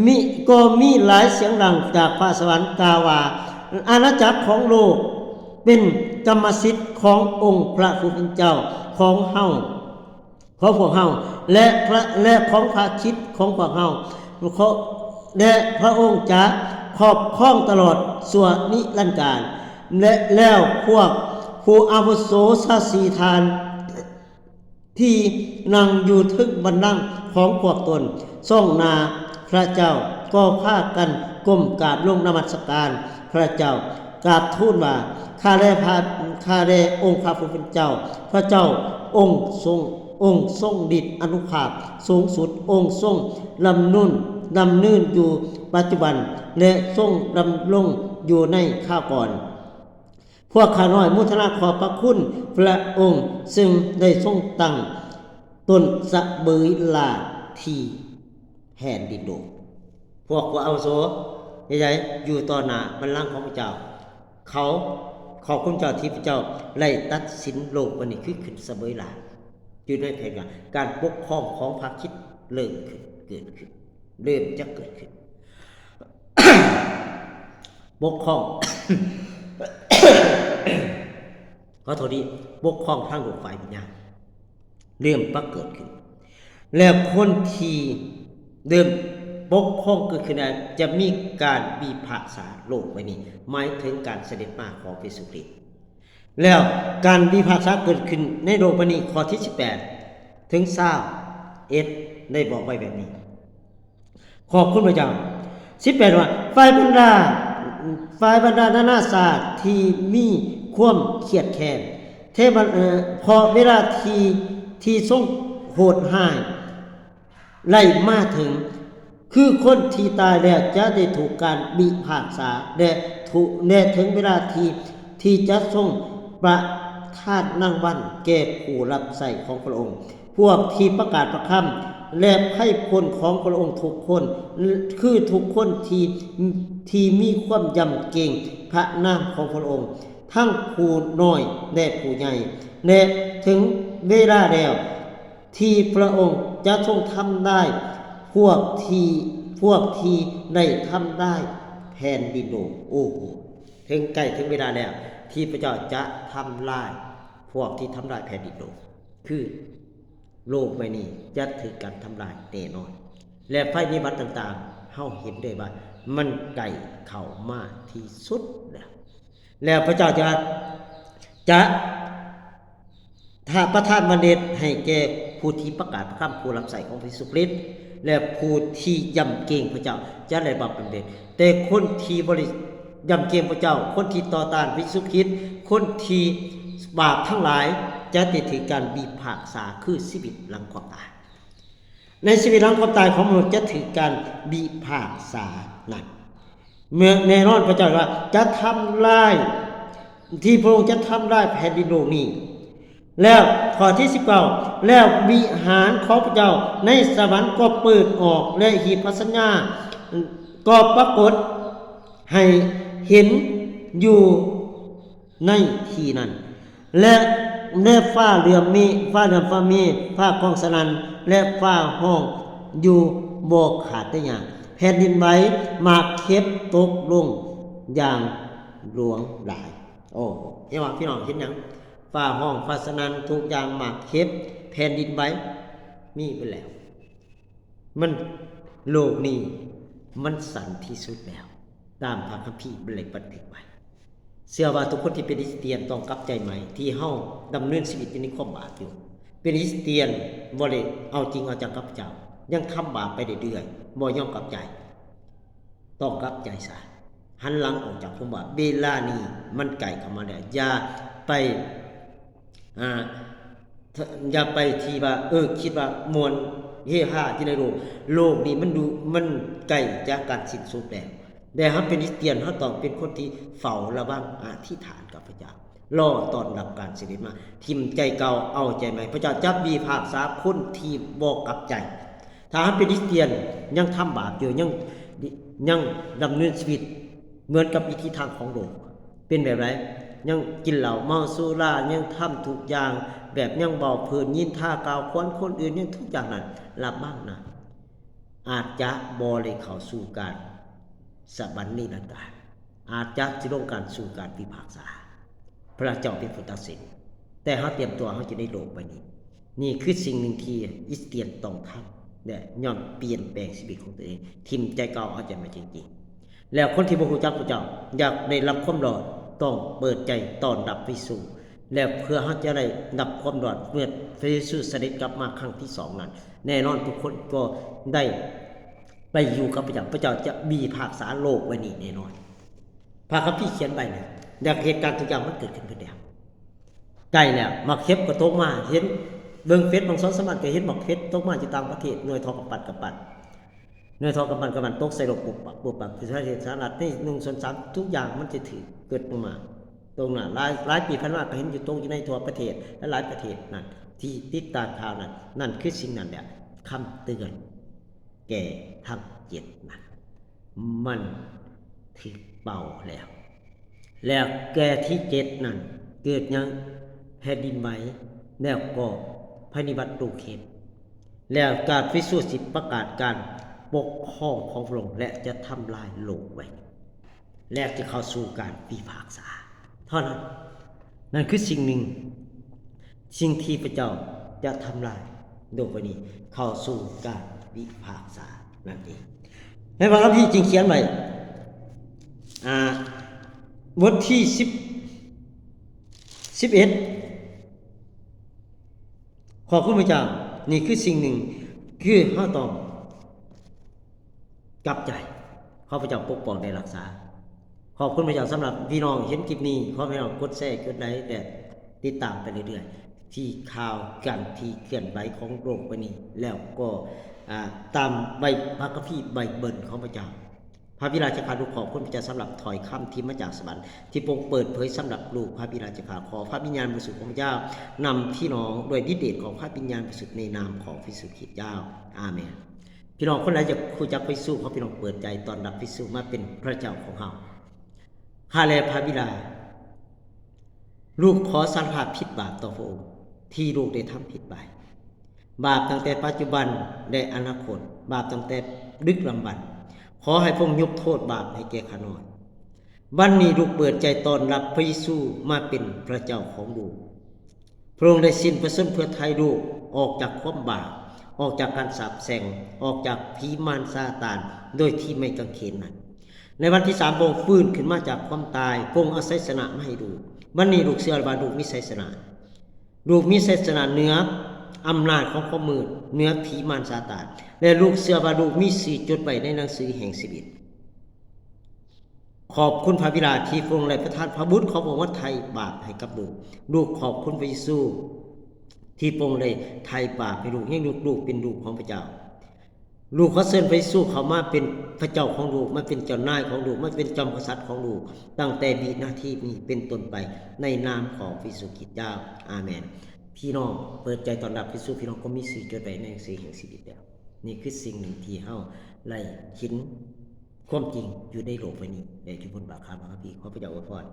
ມີ ກໍມີຫຼາຍສຽງດັງຈາກຟ້າສະຫວັນກ່າວວ່າ, ອານາຈັກຂອງໂລກເປັນກຳມະສິດຂອງອົງພະຜູ້ເປັນເຈົ້າຂອງເຮົາ ຂອງພວກເຮົາ ແລະ ພະ ແລະ ຂອງພະຄຣິດຂອງພວກເຮົາ, ແລະ ພະອົງຈະຄອບຄອງຕະຫຼອດຊົ່ວນິລັນດານ. ແລະ ແລ້ວພວກຜູ້ອາວຸໂສຊາວສີ່ທ່ານທີ່ນັ່ງຢູ່ເທິງບັນລັງຂອງພວກຕົນ ສ່ອງໜ້າພະເຈົ້າ ກໍພາກັນ ກົ້ມກາບລົງນະມັດສະການພະເຈົ້າ, ກາບທູນວ່າ ຂ້າແດ່ພະ ຂ້າແດ່ອົງພະຜູ້ເປັນເຈົ້າ, ພະເຈົ້າອົງຊົງ ອົງຊົງລິດອານຸພາບສູງສຸດ, ອົງຊົງດຳນູນ ດຳເນີນຢູ່ປັດຈຸບັນ ແລະ ຊົງດຳລົງຢູ່ໃນຄາວກ່ອນ. ພວກຂ້ານ້ອຍໂມທະນາຂອບພະຄຸນພະອົງ ເຊິ່ງໄດ້ຊົງຕັ້ງຕົ້ນສະເບີຍລາທີ່ແຜ່ນດິນໂລກ. ພວກຜູ້ອາວຸໂສໃຫຍ່ໆ ຢູ່ຕໍ່ໜ້າບັນລັງຂອງພະເຈົ້າ, ເຂົາຂອບຄຸນເຈົ້າທີ່ພະເຈົ້າໄດ້ຕັດສິນໂລກໃບນີ້ຄືຂຶ້ນສະເບີຍລາ ຢູ່ໃນແຜນການ ການປົກຄອງຂອງພະຄຣິດເລີ່ມຂຶ້ນ ເກີດຂຶ້ນ ເລີ່ມຈະເກີດຂຶ້ນ. ປົກຄອງ ຂໍໂທດດີ ປົກຄອງທາງໂລກຝ່າຍວິນຍານເລີ່ມປະເກີດຂຶ້ນ ແລ້ວຄົນທີ່ເລີ່ມປົກຄອງເກີດຂຶ້ນນັ້ນ ຈະມີການພິພາກສາໂລກໃບນີ້ ໝາຍເຖິງການສະເດັດມາຂອງພະເຢຊູຄຣິດ. ແລ້ວການພິພາກສາເກີດຂຶ້ນໃນໂລກໃບນີ້ ຂໍ້ທີສິບແປດ ເຖິງຊາວເອັດ ໄດ້ບອກໄວ້ແບບນີ້. ຂອບຄຸນພະເຈົ້າ. ສິບແປດ ວ່າ ຝ່າຍບັນດາ ຝ່າຍບັນດານານາຊາດທີ່ມີຄວາມຄຽດແຄ້ນ ເທວະ ເອີ ເພາະເວລາທີ່ ທີ່ຊົງໂຫດຮ້າຍໄລ່ມາເຖິງ ຄືຄົນທີ່ຕາຍແລ້ວຈະໄດ້ຖືກການພິພາກສາ ແລະ ຖືກ ແລະ ເຖິງເວລາທີ່ ທີ່ຈະຊົງປະທານລາງວັນແກ່ຜູ້ຮັບໃຊ້ຂອງພະອົງ. ພວກທີ່ປະກາດພະຄຳ ແລະ ໄພພົນຂອງພະອົງທຸກຄົນ ຄືທຸກຄົນທີ່ ທີ່ມີຄວາມຢຳເກງພະນາມຂອງພະອົງ, ທັງຜູ້ນ້ອຍ ແລະ ຜູ້ໃຫຍ່, ແລະ ເຖິງເວລາແລ້ວທີ່ພະອົງຈະຊົງທຳລາຍພວກທີ່ ພວກທີ່ໄດ້ທຳລາຍແຜ່ນດິນໂລກ. ໂອ້ໂຫ ເຖິງໃກ້ເຖິງເວລາແລ້ວທີ່ພະເຈົ້າຈະທຳລາຍພວກທີ່ທຳລາຍແຜ່ນດິນໂລກ. ຄືໂລກໃບນີ້ຈະຖືກການທຳລາຍແນ່ນອນ ແລະ ໄພພິບັດຕ່າງໆ ເຮົາເຫັນໄດ້ວ່າມັນໃກ້ເຂົ້າມາທີ່ສຸດແລ້ວ ແລ້ວພະເຈົ້າຈະ ຈະ ຖ້າປະທານບັນເດັດໃຫ້ແກ່ຜູ້ທີ່ປະກາດພະຄຳ ຜູ້ຮັບໃຊ້ຂອງພະເຢຊູຄຣິດ ແລະ ຜູ້ທີ່ຢຳເກງພະເຈົ້າຈະໄດ້ຮັບບັນເດັດ, ແຕ່ຄົນທີ່ບໍ່ໄດ້ ຢຳເກງພະເຈົ້າ, ຄົນທີ່ຕໍ່ຕ້ານພະເຢຊູຄຣິດ, ຄົນທີ່ບາບທັງຫຼາຍຈະໄດ້ຖືກການພິພາກສາຄືຊີວິດຫຼັງຄວາມຕາຍ. ໃນຊີວິດຫຼັງຄວາມຕາຍຂອງມະນຸດຈະຖືກການພິພາກສານັ້ນ ເມື່ອແນ່ນອນພະເຈົ້າວ່າຈະທຳລາຍ ທີ່ພະອົງຈະທຳລາຍແຜ່ນດິນໂລກນີ້. ແລ້ວຂໍ້ທີສິບເກົ້າ ແລ້ວວິຫານຂອງພະເຈົ້າໃນສະຫວັນກໍເປີດອອກ ແລະ ຫີບພັນສັນຍາກໍປາກົດໃຫ້ເຫັນຢູ່ໃນທີ່ນັ້ນ ແລະ ແລະ ຟ້າເຫຼື້ອມເມ ຟ້າເຫຼື້ອມຟ້າເມ ຟ້າຮ້ອງສະໜັ່ນ ແລະ ຟ້າຮ້ອງຢູ່ບໍ່ຂາດແຕ່ຫຍັງ ແຜ່ນດິນໄຫວ ໝາກເຫັບຕົກລົງຢ່າງຫຼວງຫຼາຍ. ໂອ້ ເຫັນບໍ່ພີ່ນ້ອງ ເຫັນຫຍັງ? ຟ້າຮ້ອງ ຟ້າສະໜັ່ນ ທຸກຢ່າງ ໝາກເຫັບ ແຜ່ນດິນໄຫວ ມີໄປແລ້ວ. ມັນ ໂລກນີ້ມັນສັ້ນທີ່ສຸດແລ້ວ ຕາມພະຄຳພີໄດ້ບັນທຶກໄວ້. ເຊື່ອວ່າທຸກຄົນທີ່ເປັນຄຣິສຕຽນຕ້ອງກັບໃຈໃໝ່ ທີ່ເຮົາດຳເນີນຊີວິດຢູ່ໃນຄວາມບາບຢູ່. ເປັນຄຣິສຕຽນບໍ່ໄດ້ເອົາຈິງເອົາຈັງກັບພະເຈົ້າ ຍັງທຳບາບໄປເລື້ອຍໆ ບໍ່ຍອມກັບໃຈ. ຕ້ອງກັບໃຈຊະ ຫັນຫຼັງອອກຈາກຄວາມບາບ. ເວລານີ້ມັນໃກ້ເຂົ້າມາແລ້ວ. ຢ່າໄປ ອ່າ ຢ່າໄປທີ່ວ່າ ເອີ ຄິດວ່າມ່ວນເຮຮາຢູ່ໃນໂລກ. ໂລກນີ້ມັນດູ ມັນໃກ້ຈາກການສິ້ນສຸດແລ້ວ. ແຕ່ເຮົາເປັນຄຣິສຕຽນ ເຮົາຕ້ອງເປັນຄົນທີ່ເຝົ້າລະວັງ ອະທິຖານກັບພະເຈົ້າ ລໍຕ້ອນຮັບການສະເດັດມາ. ຖິ້ມໃຈເກົ່າ ເອົາໃຈໃໝ່. ພະເຈົ້າຈະພິພາກສາຄົນທີ່ບໍ່ກັບໃຈ. ຖ້າເຮົາເປັນຄຣິສຕຽນ ຍັງທຳບາບຢູ່ ຍັງ ຍັງດຳເນີນຊີວິດເໝືອນກັບວິຖີທາງຂອງໂລກ ເປັນແບບໃດ? ຍັງກິນເຫຼົ້າເມົາສຸລາ ຍັງທຳທຸກຢ່າງແບບ ຍັງເວົ້າເພີ້ນນິນທາກ່າວຂວັນຄົນອື່ນ ຍັງທຸກຢ່າງນັ້ນ ລະວັງນະ ອາດຈະບໍ່ໄດ້ເຂົ້າສູ່ການສະຫວັນນິລັນດານ ອາດຈະຊິລົງການສູ່ການພິພາກສາ. ພະເຈົ້າເປັນຜູ້ຕັດສິນ ແຕ່ເຮົາຕຽມຕົວ ເຮົາຈະໄດ້ໂລກໃບນີ້. ນີ້ຄືສິ່ງໜຶ່ງທີ່ຄຣິສຕຽນຕ້ອງທຳ ແລະ ຍ່ອມປ່ຽນແປງຊີວິດຂອງຕົວເອງ, ຖິ້ມໃຈເກົ່າ ເອົາໃຈໃໝ່ຈິງໆ. ແລ້ວຄົນທີ່ບໍ່ຮູ້ຈັກພະເຈົ້າ ຢາກໄດ້ຮັບຄວາມລອດ ຕ້ອງເປີດໃຈຕ້ອນຮັບພະເຢຊູ ແລະ ເພື່ອເຮົາຈະໄດ້ຮັບຄວາມລອດ ເມື່ອພະເຢຊູສະເດັດກັບມາຄັ້ງທີສອງນັ້ນ ແນ່ນອນທຸກຄົນກໍໄດ້ ໄປຢູ່ກັບພະເຈົ້າ, ພະເຈົ້າຈະພິພາກສາໂລກໄວ້ນີ້ແນ່ນອນ. ພະຄຳພີຂຽນໄວ້ແລ້ວ, ແລ້ວເຫດການທຸກຢ່າງມັນເກີດຂຶ້ນເບິດແລ້ວ. ໃກ້ແລ້ວ, ໝາກເຫັບກໍຕົກມາ, ເຫັນເບິ່ງເຟສບາງສອງສາມວັນກໍເຫັນໝາກເຫັບຕົກມາຢູ່ຕ່າງປະເທດ, ໜ່ວຍທໍ່ກຳປັດກຳປັດ, ໜ່ວຍທໍ່ກຳປັດກຳປັດຕົກໃສ່ໂລກປຸບປັບປຸບປັບ. ປະເທດສະຫະລັດນີ້ໜຶ່ງສ່ວນສາມ ທຸກຢ່າງມັນຈະຖືກເກີດລົງມາ. ຕົງນັ້ນ ຫຼາຍ ຫຼາຍປີຜ່ານມາກໍເຫັນຢູ່ຕົກຢູ່ໃນທົ່ວປະເທດ ຫຼາຍໆປະເທດນັ້ນ ທີ່ຕິດຕາມຂ່າວນັ້ນ, ນັ້ນຄືສິ່ງນັ້ນແຫຼະ ຄຳເຕືອນແກ່ທັງເຈັດນັ້ນ ມັນຖືກເປົ່າແລ້ວ. ແລ້ວແກ່ທີເຈັດນັ້ນ ເກີດຫຍັງ? ແຜ່ນດິນໄຫວ ແລ້ວກໍໄພພິບັດລູກເຫັບ ແລ້ວການພິສູດສິບປະກາດການປົກຄອງຂອງພະອົງ ແລະ ຈະທຳລາຍໂລກໄວ້ ແລະ ຈະເຂົ້າສູ່ການພິພາກສາເທົ່ານັ້ນ. ນັ້ນຄືສິ່ງໜຶ່ງ ສິ່ງທີ່ພະເຈົ້າຈະທຳລາຍໂລກໃບນີ້ ເຂົ້າສູ່ການພິພາກສານັ້ນເອງ. ໃນພະຄຳພີຈຶ່ງຂຽນໄວ້ ອ່າ ບົດທີສິບ ສິບເອັດ ຂອບຄຸນພະເຈົ້າ. ນີ້ຄືສິ່ງໜຶ່ງ ຄືເຮົາຕ້ອງ ກັບໃຈ ຂໍພະເຈົ້າປົກປ້ອງ ແລະ ຮັກສາ. ຂອບຄຸນພະເຈົ້າສຳລັບພີ່ນ້ອງເຫັນຄລິບນີ້. ຂໍໃຫ້ພີ່ນ້ອງກົດແຊ, ກົດໄລ ແລະ ຕິດຕາມໄປເລື້ອຍໆ ທີ່ຂ່າວການທີ່ເຄື່ອນໄຫວຂອງໂລກໃບນີ້ ແລ້ວກໍ ອ່າ ຕາມໃບພະຄຳພີໄບເບິນຂອງພະເຈົ້າ. ພະບິດາເຈົ້າຂ້າ, ລູກຂອບຄຸນພະເຈົ້າສຳລັບຖ້ອຍຄຳທີ່ມາຈາກສະຫວັນ ທີ່ພະອົງເປີດເຜີຍສຳລັບລູກ. ພະບິດາເຈົ້າຂ້າ, ຂໍພະວິນຍານບໍລິສຸດຂອງພະເຈົ້ານຳພີ່ນ້ອງດ້ວຍລິດເດດຂອງພະວິນຍານບໍລິສຸດ ໃນນາມຂອງພະເຢຊູຄຣິດເຈົ້າ. ອາເມນ. ພີ່ນ້ອງຄົນໃດຢາກຮູ້ຈັກພະເຢຊູ, ຂໍພີ່ນ້ອງເປີດໃຈຕ້ອນຮັບພະເຢຊູມາເປັນພະເຈົ້າຂອງເຮົາ. ຂ້າແລະພະບິດາ, ລູກຂໍສາລະພາບຜິດບາບຕໍ່ພະອົງ ທີ່ລູກໄດ້ທຳຜິດໄປ, ບາບຕັ້ງແຕ່ປັດຈຸບັນ ແລະ ອະນາຄົດ, ບາບຕັ້ງແຕ່ດຶກດຳບັນ. ຂໍໃຫ້ພະອົງຍົກໂທດບາບໃຫ້ແກ່ຂ້ານ້ອຍ. ວັນນີ້ລູກເປີດໃຈຕ້ອນຮັບພະເຢຊູມາເປັນພະເຈົ້າຂອງລູກ. ພະອົງໄດ້ສິ້ນພະຊົນເພື່ອໄຖ່ລູກອອກຈາກຄວາມບາບ, ອອກຈາກການສາບແຊ່ງ, ອອກຈາກຜີມານຊາຕານໂດຍທີ່ໄມ້ກາງເຂນນັ້ນ. ໃນວັນທີສາມ ພະອົງຟື້ນຂຶ້ນມາຈາກຄວາມຕາຍ. ພະອົງເອົາໄຊຊະນະມາໃຫ້ລູກ. ວັນນີ້ລູກເຊື່ອວ່າລູກມີໄຊຊະນະ. ລູກມີໄຊຊະນະເໜືອອຳນາດຂອງຄວາມມືດ, ເໜືອຜີມານຊາຕານ, ແລະ ລູກເຊື່ອວ່າລູກມີຊື່ຈົດໄວ້ໃນໜັງສືແຫ່ງຊີວິດ. ຂອບຄຸນພະບິດາທີ່ພະອົງໄດ້ປະທານພະບຸດຂອງພະອົງມາໄຖ່ບາບໃຫ້ກັບລູກ. ລູກຂອບຄຸນພະເຢຊູທີ່ພະອົງໄດ້ໄຖ່ບາບໃຫ້ລູກ, ໃຫ້ລູກເປັນລູກຂອງພະເຈົ້າ. ລູກຂໍເຊີນພະເຢຊູເຂົ້າມາເປັນພະເຈົ້າຂອງລູກ, ມາເປັນເຈົ້ານາຍຂອງລູກ, ມາເປັນຈອມກະສັດຂອງລູກ, ຕັ້ງແຕ່ວິນາທີນີ້ເປັນຕົ້ນໄປ, ໃນນາມຂອງພະເຢຊູຄຣິດເຈົ້າ. ອາເມນ. ພີ່ນ້ອງເປີດໃຈຕ້ອນຮັບພະເຢຊູ, ພີ່ນ້ອງກໍມີຊື່ຈົດໄວ້ໃນໜັງສືແຫ່ງຊີວິດແລ້ວ. ນີ້ຄືສິ່ງໜຶ່ງທີ່ເຮົາໄດ້ເຫັນຄວາມຈິງຢູ່ໃນໂລກໃບນີ້ ແລະ ຢູ່ບົນບາກຂາພະຄຳພີ. ຂໍພະເຈົ້າອວຍພອນ.